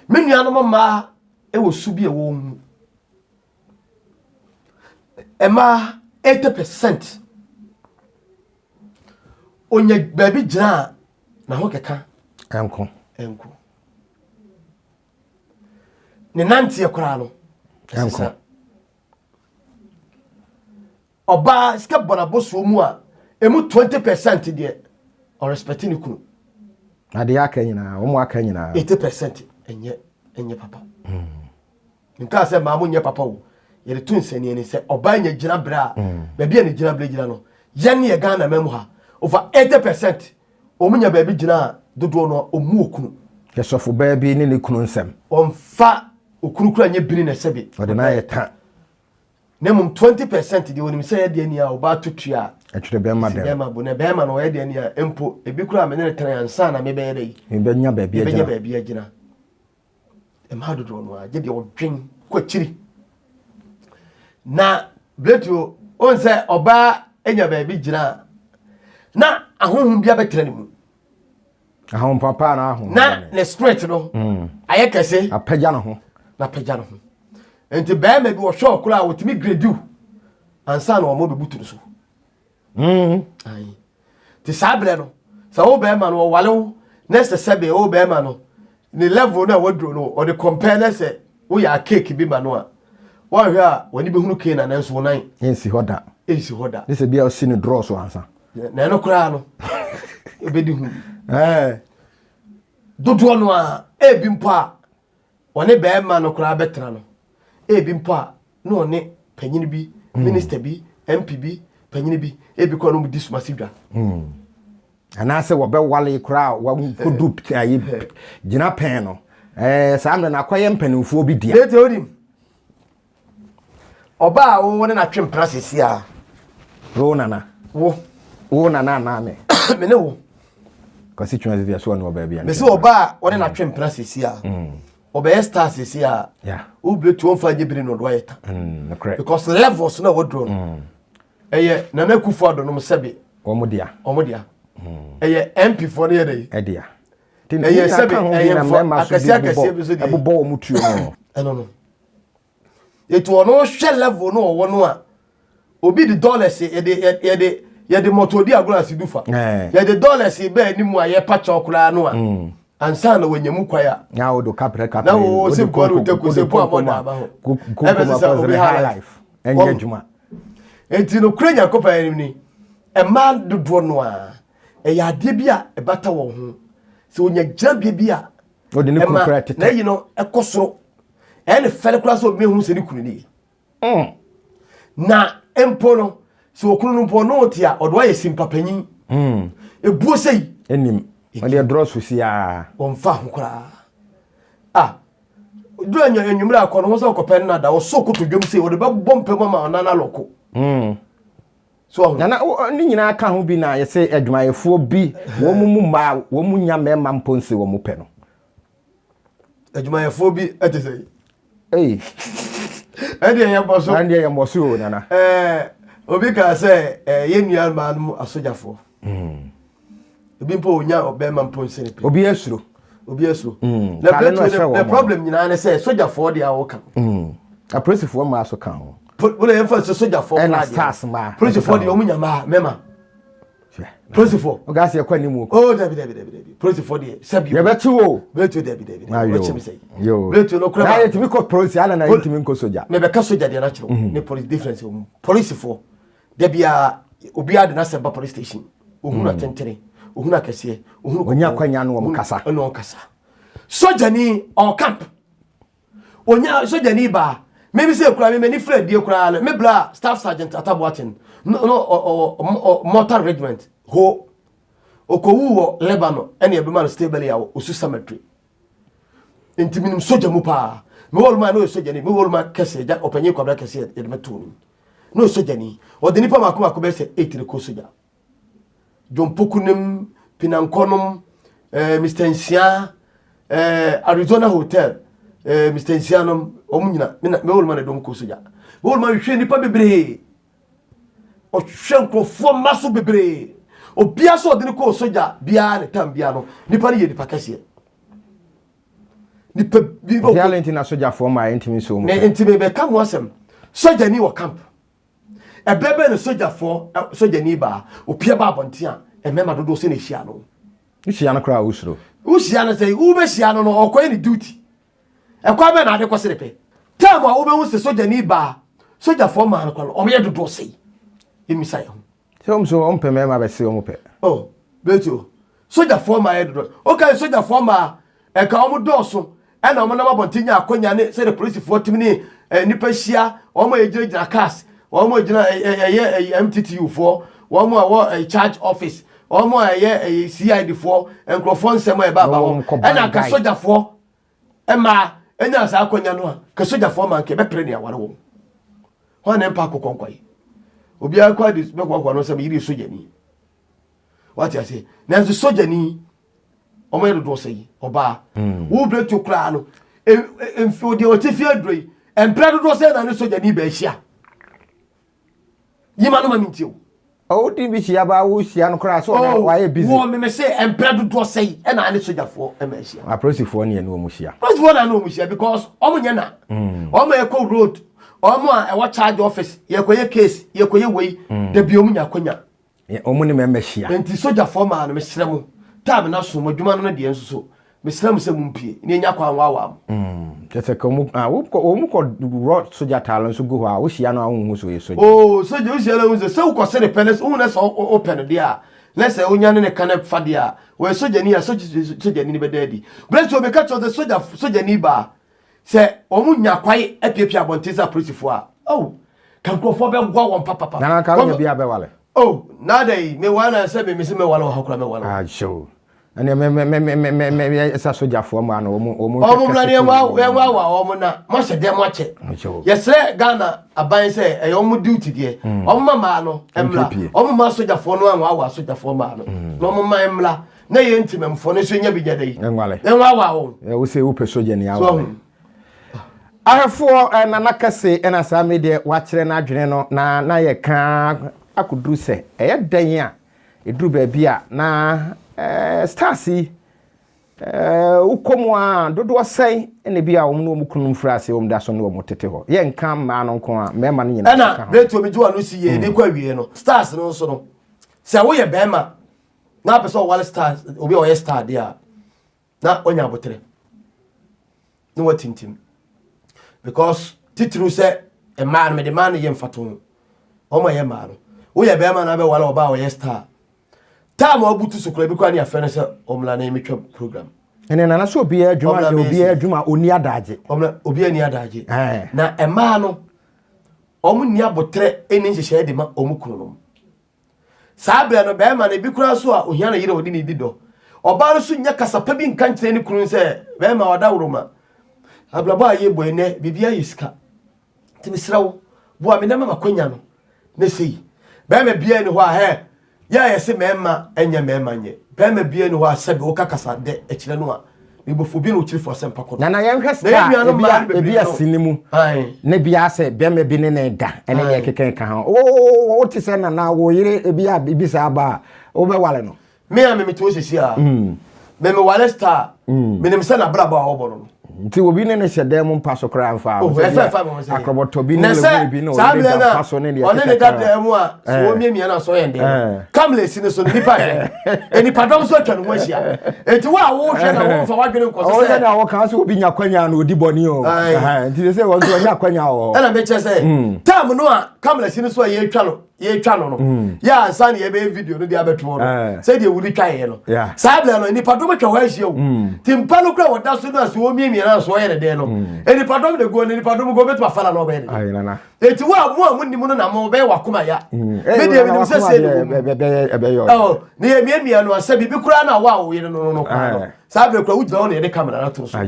[SPEAKER 2] Me nuanom mmaa wɔ su bi a ɛwɔ wɔn mu. Mmaa 80 percent onya baabi gyina a na ho keka
[SPEAKER 4] ɛnko
[SPEAKER 2] ɛnko ne nanteɛ koraa no
[SPEAKER 4] ɛnko
[SPEAKER 2] ɔbaa sika bɔ n'abɔsoɔ mu a emu 20 percent deɛ ɔrespɛte ne kunu
[SPEAKER 4] adeɛ aka nyinaa wɔn aka nyinaa
[SPEAKER 2] 80 percent ɛnyɛ ɛnyɛ papa. Mm. Menkaa sɛ mmaa mo nyɛ papa o. Yɛde to nsɛnniani sɛ ɔbaa nya gyina berɛ a mm. baabi a ne gyina berɛ gyina no yɛn yɛ Ghana ma mu ha over 80 percent wɔn nya baabi gyina a dodoɔ no ɔmu okunu.
[SPEAKER 4] Yɛsɔfo baa bi ne ne kunu nsɛm.
[SPEAKER 2] Ɔmfa okunu kura nyɛ bini na ɛsɛ bi.
[SPEAKER 4] Ɔde no ayɛ ta.
[SPEAKER 2] Na mmom 20 percent deɛ onim sɛ yɛ deɛ ni a ɔbaa to tua
[SPEAKER 4] a. Ɛtwerɛ bɛrima dɛm.
[SPEAKER 2] Bɛrima bo na bɛrima no ɔyɛ deɛ ni a mpo ebi kura me ne ne tena ansa na mebɛyɛ dɛ yi.
[SPEAKER 4] Mebɛnya baabi agyina.
[SPEAKER 2] Mebɛnya baabi agyina. Mmaa dodoɔ no ara gye deɛ ɔdwen kɔ akyiri na biretuo ɔn sɛ ɔbaa anya baabi gyina a na ahohom bi abɛtena ne mu
[SPEAKER 4] ahohom papa na ahohom
[SPEAKER 2] na ne spirit no mm. ayɛ kɛse
[SPEAKER 4] apagya ne ho
[SPEAKER 2] na apagya ne ho nti bɛrima bi ɔhwɛ ɔkora a ɔtumi grediw ansa na wɔn bɛbutu no so
[SPEAKER 4] Mm.
[SPEAKER 2] Te saa berɛ no, sɛ wo bɛrima no ɔwale wo na sɛ sɛbe wo bɛrima no ne level no a waduro no ɔde compare na sɛ woyɛ a cake bi ma no a wɔnhwɛ a w'ani bɛhunu kee na nanso wo nan
[SPEAKER 4] ɛnsi hɔ da
[SPEAKER 2] ɛnsi hɔ da
[SPEAKER 4] ne sɛ bia ɔsi no drɔ so ansa
[SPEAKER 2] na ɛno koraa no ɛbɛdi ho bi dodoɔ no a ebi mpo a ɔne bɛrima no koraa bɛtena no ebi mpo a na ɔne panyin bi hmm. minister bi mp bi panyin bi ebi koraa na wɔn di sumasi dwa.
[SPEAKER 4] Hmm. anaasɛ wɔbɛwale koraa wɔkɔdu ayi gyina pɛn no ɛɛ saa mmerɛ no akɔyɛ mpanimfoɔ bi dea.
[SPEAKER 2] Bẹ́ẹ̀ tí o nim ɔbaa a wo ne n'atwe mpena sisi a.
[SPEAKER 4] Wo nana.
[SPEAKER 2] Wo.
[SPEAKER 4] Wo nana anaa me.
[SPEAKER 2] Me ne wo.
[SPEAKER 4] Kwasi twɛn sisi ɛso ɔne ɔbaa bi.
[SPEAKER 2] Mesi ɔbaa a wɔne n'atwe mpena sisi a. Mm. Ɔbɛyɛ star sisi a.
[SPEAKER 4] Yeah.
[SPEAKER 2] Wo bere tu ɔnfa nye bere na ɔdo ayɛ ta.
[SPEAKER 4] Mm,
[SPEAKER 2] Because levels na wɔduro no. Mm. Ɛyɛ Nana Akufo Addo nom sɛbe.
[SPEAKER 4] Wɔn dea.
[SPEAKER 2] Wɔn dea. Ɛyɛ MP foɔ no yɛ dɛ.
[SPEAKER 4] Ɛdea.
[SPEAKER 2] Ɛyɛ sɛbe ɛyɛ mfo akɛseɛ akɛseɛ bi so deɛ.
[SPEAKER 4] Ɛbobɔ wɔn tuo no.
[SPEAKER 2] Ɛno no. Etu ɔno hwɛ level no ɔwɔ no a obi de dollars yɛde yɛde yɛde mɔtɔ di agorɔ asi du fa yɛde dollars bɛɛ anim a yɛpa kyɛw koraa no a mm. ansa na wɔanya mu kwae a
[SPEAKER 4] na wo do kaprɛ kaprɛ
[SPEAKER 2] na wo se bɔ no taku se bɔ amɔ da aba ho ɛbɛ sɛ sɛ obi high life
[SPEAKER 4] ɛnyɛ adwuma
[SPEAKER 2] enti no kura nyankopɔn anim ni ɛmaa dodoɔ no a ɛyɛ adeɛ bi a ɛbata wɔn ho sɛ wɔnya gyinabea bi a
[SPEAKER 4] ɔde ne kunu kura tetɛ
[SPEAKER 2] na yi no ɛkɔ soro ɛyɛ ne fɛre koraa sɛ obi ehu sɛ ne kunu nie
[SPEAKER 4] mm.
[SPEAKER 2] na mpo no sɛ okunu no mpo ɔno te a ɔde wayɛ simpa panyin
[SPEAKER 4] mm.
[SPEAKER 2] ebuo sɛ yi
[SPEAKER 4] ɛnim ɔde ɛdorɔ so si aa
[SPEAKER 2] wɔmfa ho koraa ah duru anya enyimire akɔ no ho sɛ ɔkɔpɛ no nada ɔso koto dwom sɛ ɔde bɛbɔ mpɛ mu ama ɔnan alɔko
[SPEAKER 4] mm.
[SPEAKER 2] so ɔho
[SPEAKER 4] nana ne nyinaa ka ho bi na yɛsɛ adwumayɛfoɔ bi wɔn mu mmaa wɔn mu nya mmarima mpo nse wɔn pɛ no
[SPEAKER 2] adwumayɛfoɔ bi te sɛ
[SPEAKER 4] yi.
[SPEAKER 2] Ɛdeɛ yɛ bɔ so.
[SPEAKER 4] Ɛdeɛ yɛ bɔ so o nana.
[SPEAKER 2] Ɛɛ obi kaa sɛ ɛɛ yɛn nua maa no mu asogyafoɔ. Ebi mpo onya ɔbɛrima mpo nsene pɛ.
[SPEAKER 4] Obi asuro.
[SPEAKER 2] Obi asuro. Na plɛtu the problem nyinaa ne sɛ sogyafoɔ deɛ a wɔka.
[SPEAKER 4] Apolisifoɔ mmaa so ka ho.
[SPEAKER 2] Wọ́n yɛn fɛ sɛ sogyafoɔ
[SPEAKER 4] ɛna stars mmaa.
[SPEAKER 2] Polisifoɔ deɛ wɔn nya mmaa mɛma. Polisifoɔ.
[SPEAKER 4] Ɔga ase ɛkɔ anim o.
[SPEAKER 2] Oh dabi dabi dabi dabi polisifoɔ deɛ sɛbi.
[SPEAKER 4] Yɛbɛkye wo.
[SPEAKER 2] Bɛtu dabi dabi dabi wɔkye mi sɛ.
[SPEAKER 4] Yoo.
[SPEAKER 2] Bɛtu no kura.
[SPEAKER 4] Na yɛ tumi kɔ polisi ana na yɛ tumi nkɔ soja.
[SPEAKER 2] Mɛ bɛka soja deɛ n'akyerɛw mhm. ne polisi difference wɔ mu polisifoɔ dabi a obiara de n'asɛm ba police station ohun mhm. atentene ohun akɛseɛ ohun
[SPEAKER 4] kɔkɔɔ. Onya kwanya no wɔn kasa.
[SPEAKER 2] Ɛna wɔn kasa. Sojani ɔɔ camp. Onya sogyani baa. Me me sɛ kura me m'ani fira die koraa no me bla staff sergeant Ataboaten no no ɔwɔ mortar regiment ho okowu wɔ Lebanon ɛna ɛbɛma no stable a osu cemetery nti menim sogya mu paa me wɔ luma na ɔyɛ sogyani me wɔ luma kɛseɛ gya ɔpanyin kwabra kɛseɛ yɛde me too no na ɔyɛ sogyani ɔde nipa mako mako bɛyɛ sɛ 8 ne kɔ sogya John Poku nom, Pinankɔ nom, eh, Mr. Nsia, eh, Arizona Hotel, eh, Mr. Nsia nom, wɔn nyina, me na me wɔluma na dɔm kɔ sogya. Me wɔluma hwehwɛ nipa bebree. Ɔhwɛ nkurɔfoɔ mma so bebree. Obia sɛ ɔde no kɔɔ sogya biara ne tam biara no, nipa no yɛ nipa kɛseɛ. Nipa bi.
[SPEAKER 4] Obiara nti na sogyafoɔ mmaa ntumi nso wɔn.
[SPEAKER 2] Ne nti mebɛka ho asɛm. Sogyani wɔ camp. Ɛberɛ bɛn na sogyafoɔ, sogyani baa, opia ba abɔnten a, mmarima dodoɔ sɛ na ɛhyia no?
[SPEAKER 4] Wohyia no koraa a wosuro.
[SPEAKER 2] Wohyia no sɛ wobɛhyia no no ɔkɔyɛ ne duty. Ɛkwan bɛn na ade kɔ sere pɛ? Time a wobɛhu sɛ sogyani baa, sogyafoɔ maa no kwan no, wɔyɛ dodoɔ sɛi. Yɛmmisa yɛn ho.
[SPEAKER 4] Sɛ wɔn so wɔn pɛ mmarima bɛse wɔn pɛ.
[SPEAKER 2] Oh, Beto, sogyafoɔ mmaa yɛ dodoɔ. Okay, sogyafoɔ mmaa, ɛka wɔn dɔɔso, ɛna wɔn nam abɔnten nya akonya ne sɛdeɛ polisifoɔ tumi ne eh, nnipa hyia, wɔn a ɛgyinagyina cars, wɔn a ɛgyina ɛyɛ ɛyɛ MTTU foɔ, wɔn a ɛwɔ eh, charge office, wɔn a ɛyɛ ɛyɛ CID foɔ, nkurɔfoɔ nsɛm a ɛba aba hɔ, ɛna nka sogyafoɔ mmaa nya saa akonya no a, ka sogyafoɔ mmaa nka ɛbɛpere ne aware wɔn. Hwan na ɛmpa akokɔ nkwae? Obiara kɔ adi bɛkoakoa no sɛ meyere yɛ sogyani. Wate aseɛ? Nanso sogyani, wɔn yɛ dodoɔ sɛ yi, ɔbaa. Hmm. Wo berɛ to koraa no, mfe deɛ ɔte fie aduro yi, mprɛ dodoɔ sɛ na ne sogyani bɛahyia. Yima no ma mi ntie o.
[SPEAKER 4] Ɔwɔ di bi hyia ba wo hyia no koraa so ɔno
[SPEAKER 2] oh,
[SPEAKER 4] wayɛ busy.
[SPEAKER 2] Wɔ meme se mpɛ dodoɔ sɛyi ɛna ane sogyafoɔ ɛma ahyia.
[SPEAKER 4] Apolisifoɔ ne ɛne wɔn hyia.
[SPEAKER 2] Apolisifoɔ na ɛne wɔn hyia because wɔn nyɛ na. Mm. Wɔn a ɛkɔ road, wɔn a ɛwɔ charge office, yɛkɔyɛ case, yɛkɔyɛ wei, mm. dabi wɔn nya akonya.
[SPEAKER 4] Wɔn ne mɛmɛ hyia.
[SPEAKER 2] Nti sogyafoɔ maa no mesrɛ mo, time na so mo adwuma no no deɛ nso so Mesrɛ mo sɛ mompue na yɛnya kwan nwaawaa mo.
[SPEAKER 4] Mm, kyɛ sɛ ka wɔn ah, wokɔ wɔn kɔ worɔ sogya ataare nso gu hɔ a, wohyia no a wonhu sɛ ɔyɛ sogya.
[SPEAKER 2] Oo, sogya wohyia no a wohu sɛ sɛ wokɔ sere pɛ no wohu no sɛ wopɛ no deɛ a, na sɛ wonya ne ne ka no fa deɛ a, ɔyɛ sogyani a sogyani no bɛda adi. Berɛ sɛ obɛka kyerɛ sɛ sogya sogyani baa sɛ wɔn nya kwae apiapia abɔnten sɛ apolisifoɔ a, oh, ka nkurɔfoɔ bɛwa wɔn papapa.
[SPEAKER 4] Nana ka wonya bi a bɛwale.
[SPEAKER 2] Oh, nada yi, mewale na sɛ me mese mɛwale wɔ ha koraa mɛwale.
[SPEAKER 4] Ah, sure. Ɛnna mɛ mɛ mɛ mɛ mɛ mɛ mɛ ɛsɛ asogyafoɔ mmaa no wɔn wɔn.
[SPEAKER 2] Wɔn mmra ne yɛn wa wɔn na mo ahyɛ dɛm akyɛ. Yɛsrɛ Ghana aban sɛ ɛyɛ wɔn duty deɛ. Mm. Wɔn ma mmaa no mmra. Wɔn ma asogyafoɔ no anwa awa asogyafoɔ mmaa no. Mm. Na wɔn ma mmra na yɛn ntimɛmfoɔ no nso nya bi nya dɛ yi.
[SPEAKER 4] Nwale.
[SPEAKER 2] Nwa awa wɔn.
[SPEAKER 4] Ɛ wosɛ wopɛ sogya ni awale. Ahwɛfoɔ eh, Nana Kɛse ɛna saa mi deɛ wakyerɛ n'adwene no na na yɛ kaa akɔduru sɛ ɛyɛ dɛn a Ɛduru baabi a na stars yi wokɔ mu a dodoɔ sɛn na bi a wɔn ne wɔn kununom firi ase wɔn da so ne wɔn tete hɔ. Yɛnka mmaa no nko a mmarima no nyinaa
[SPEAKER 2] ka ho. Ɛna Rachel mi gye w'ano si yie de kɔ awie no stars no nso no sɛ woyɛ bɛrima na apɛ sɛ ɔwale stars obi a ɔyɛ star deɛ a na wanya aboterɛ na watintim because titiriw sɛ mmaa no mede mmaa no yɛ mfatoho wɔn a ɛyɛ mmaa no woyɛ bɛrima na abɛwale ɔbaa a ɔyɛ star time a wabutu so koraa bi koraa ne afrɛ no sɛ ɔmmra na yɛmɛtwa program
[SPEAKER 4] ɛnɛ nana sɛ obiara adwuma deɛ obiara adwuma ɔni adagye
[SPEAKER 2] ɔmmra obiara ni adagye na mmaa no wɔn nni aboterɛ ne nhyehyɛeɛ de ma wɔn kununom Saa berɛ no, barima no, ebi koraa nso a ohia ne yere a ɔde ne di dɔ. Ɔbaa no nso nnya kasa pa bi nka nkyerɛ ne kunu sɛ, barima ɔdawuroma, abrabɔ a yɛbɔ yi nnɛ, biribiara yɛ sika. Nti mesrɛ wo, boa me na ma m'akwanya no ne sei. Barima biara ni hɔ a, hɛ, yɛ a yɛse mmarima nyɛ mmarima nyɛ. Barima biara ni hɔ a sɛbe woka kasa dɛ kyerɛ no a, Mebɔfo obi na ɔkyiri fo asɛmpa kɔ.
[SPEAKER 4] Nana yɛnhwɛ star ebi a ebi a sini mu na bi asɛ bɛrima bi ne ne da ɛne yɛ keka ka ho. Wo te sɛ nana wo yere ebi a bibi saa ba a wobɛwale no.
[SPEAKER 2] Me a me mete hɔ sisi a me me wale star menim sɛ n'abrabɔ a ɔbɔ no no.
[SPEAKER 4] Nti obi ne ne hyɛ dan mu mpa so koraa mfa
[SPEAKER 2] ho. Ɛfɛ ɛfa mi ho sɛ.
[SPEAKER 4] Akorɔbɔtɔ bi ne lewe bi ne ɔne ne da mpa so ne deɛ
[SPEAKER 2] ɔne ne da dan mu a sɛ wɔn miamia na sɔ yɛn den. Kamla esi ne so no nipa hwɛ. Nipa dɔm so atwa ne ho ahyia. Eti wo a wohwɛ na wɔn fa wadwene nkɔ so
[SPEAKER 4] sɛ. Ɔwɔ sɛ wɔka sɛ obi nya kwanya na odi bɔne o. Nti sɛ wɔn nso wɔnya kwanya wɔ hɔ.
[SPEAKER 2] Ɛna mekyɛ sɛ tam no a kamla esi ne so a yɛretwa no yɛtwa no no mm. yɛ ansa ne yɛbɛyɛ video no de abɛtoɔ no eh. sɛdeɛ wode twaeɛ no saa berɛ no nnipadɔm atwa hɔ ahyia o mm. nti mpa no kora wɔda so no a sɛ wɔmiamia no anso ɔyɛ ne dɛn no mm. nnipadɔm de guo no nnipadɔm guo bɛtumi afa na na ɔbɛyɛ ne dɛn ɛti wo a mo a monim no na mo bɛyɛ wakoma ya medeɛ menim sɛ sɛ ne yɛmiamia no asɛ biribi koraa no a wo a woyere no no koraa no eh. saa berɛ kora wogyina hɔ na yɛde kamera no ato so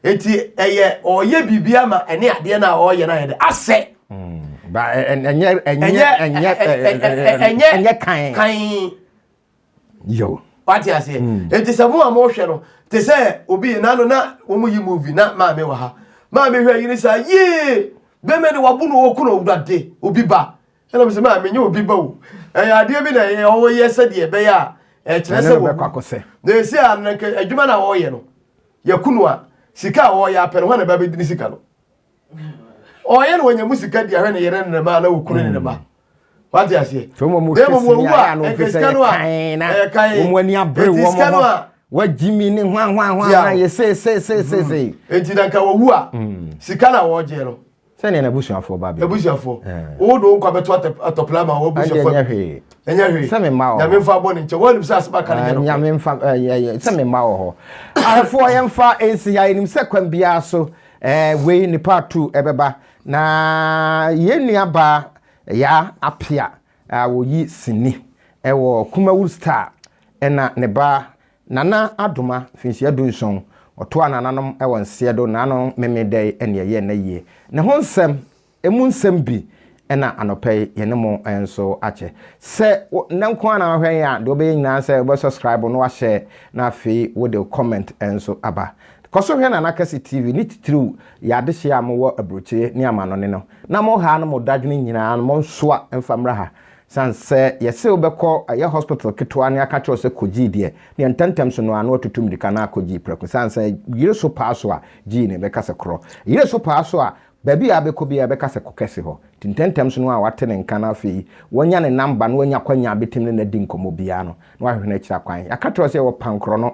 [SPEAKER 2] Eti ɛyɛ ɔyɛ biribi ama ɛne adeɛ no a ɔyɛ no ayɛ dɛ asɛ.
[SPEAKER 4] Mm, ba ɛnyɛ ɛnyɛ ɛnyɛ ɛnyɛ ɛnyɛ kan.
[SPEAKER 2] Kan.
[SPEAKER 4] Yo.
[SPEAKER 2] Wate aseɛ. Mm. Eti sɛ mo a mohwɛ no te sɛ obi nano na wɔn yi movie na maame wɔ ha. Maame hwɛ yiri sa yee bɛmɛ de wabo no ɔko na owura de obi ba. Ɛna mo sɛ maame nyɛ obi ba o. Ɛyɛ adeɛ bi na ɛyɛ ɔyɛ sɛdeɛ ɛbɛyɛ a ɛkyerɛ sɛ wɔ. Na esi a adwuma na ɔyɛ no. Yɛku no a, sika a ɔyɛ apɛ no, hwan na ɛba bɛdi ne sika no? Ɔyɛ no wɔnya mu sika di ahwɛ ne yere ne ne mma na wɔkunu ne ne mma. Wate aseɛ?
[SPEAKER 4] Na mmom wɔwu a, nka sika no a ɛyɛ kan. Wɔn ani abere wɔn ho. Wagyi mi ne hwan hwan hwan yɛ sei sei sei sei sei.
[SPEAKER 2] Enti na nka wɔwu a, sika na wɔgye no.
[SPEAKER 4] Sɛnea n'abusuafoɔ ba bɛdi.
[SPEAKER 2] Abusuafoɔ. Wo de wo nkwa bɛto atɔpla ma w'abusuafoɔ.
[SPEAKER 4] Ɛnyɛ hwee.
[SPEAKER 2] Ɛnyɛ hwee.
[SPEAKER 4] Sɛ me mma wɔ hɔ.
[SPEAKER 2] Nyame mfa bɔ ne nkyɛn. Wɔn nim sɛ asɛm aka no nyɛ nokorɛ.
[SPEAKER 4] Nyame mfa sɛ me mma wɔ hɔ. Ahwɛfoɔ yɛmfa nsi ha yɛnim sɛ kwan biara so wei ne part 2 ɛbɛba. Na yɛn nua baa Yaa Apia a wɔyi sini wɔ Kumawood Star ɛna ne ba Nana Adoma, mfinhyia dunson, ɔtoaa nananom wɔ nseɛ do naano Memeneda yi ne ɛyɛɛ n'ayie. Ne ho nsɛm, emu nsɛm bi na anɔpa yi yɛne mo nso akyɛ. Sɛ wo, nnɛ nko ara na wohwɛ yɛn a, deɛ wobɛyɛ nyinaa ne sɛ wobɛ subscribe na wahyɛ na afei wode wo comment nso aba. Kɔ so hwɛ Nana Kɛse TV, ne titiriw yɛn adehyeɛ a mowɔ aburokyire ne amanɔne no, na mo ha ne mo dadwene nyinaa no monsoa mfa mmra ha. Sane sɛ yɛse wobɛkɔ ɛyɛ hospital ketewa ne aka kyerɛ wo sɛ kɔ gyii deɛ, neɛ ntɛntɛm so no ara na watutu mirika na akɔ gyii prɛko. Sane sɛ yere so paa so a gyii no ɛbɛka sɛ korɔ. Yere so paa so a baabi a abɛkɔ biara ɛbɛka sɛ kɔ kɛse hɔ. Nti ntɛntɛm so no a wate ne nka na afei wanya ne number na wanya kwanya a bɛtumi ne no adi nkɔmmɔ biara no na wahwehwɛ no akyiri akwan. Yɛaka kyerɛ wo sɛ yɛwɔ Pankorɔ no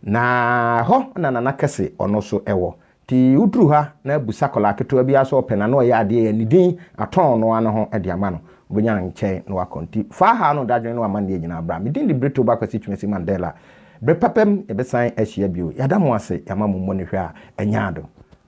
[SPEAKER 4] na ɛhɔ na Nana Kɛse ɔno nso wɔ. Nti woduru ha na bisa akwadaa ketewa biara sɛ ɔpɛ na na ɔyɛ adeɛ yɛ ne din atɔn ɔno ara ne ho de ama no, wobɛnya no nkyɛn na wakɔ. Nti fa haw no dadwene ne w'amanneɛ nyinaa bra. Me din de Brito Bakwasi Twumasi Mandela. Bere papa mu yɛbɛsan ahyia bio. Yɛada mo ase, yɛama mo mmɔ ne hwɛ a ɛnyɛ ado.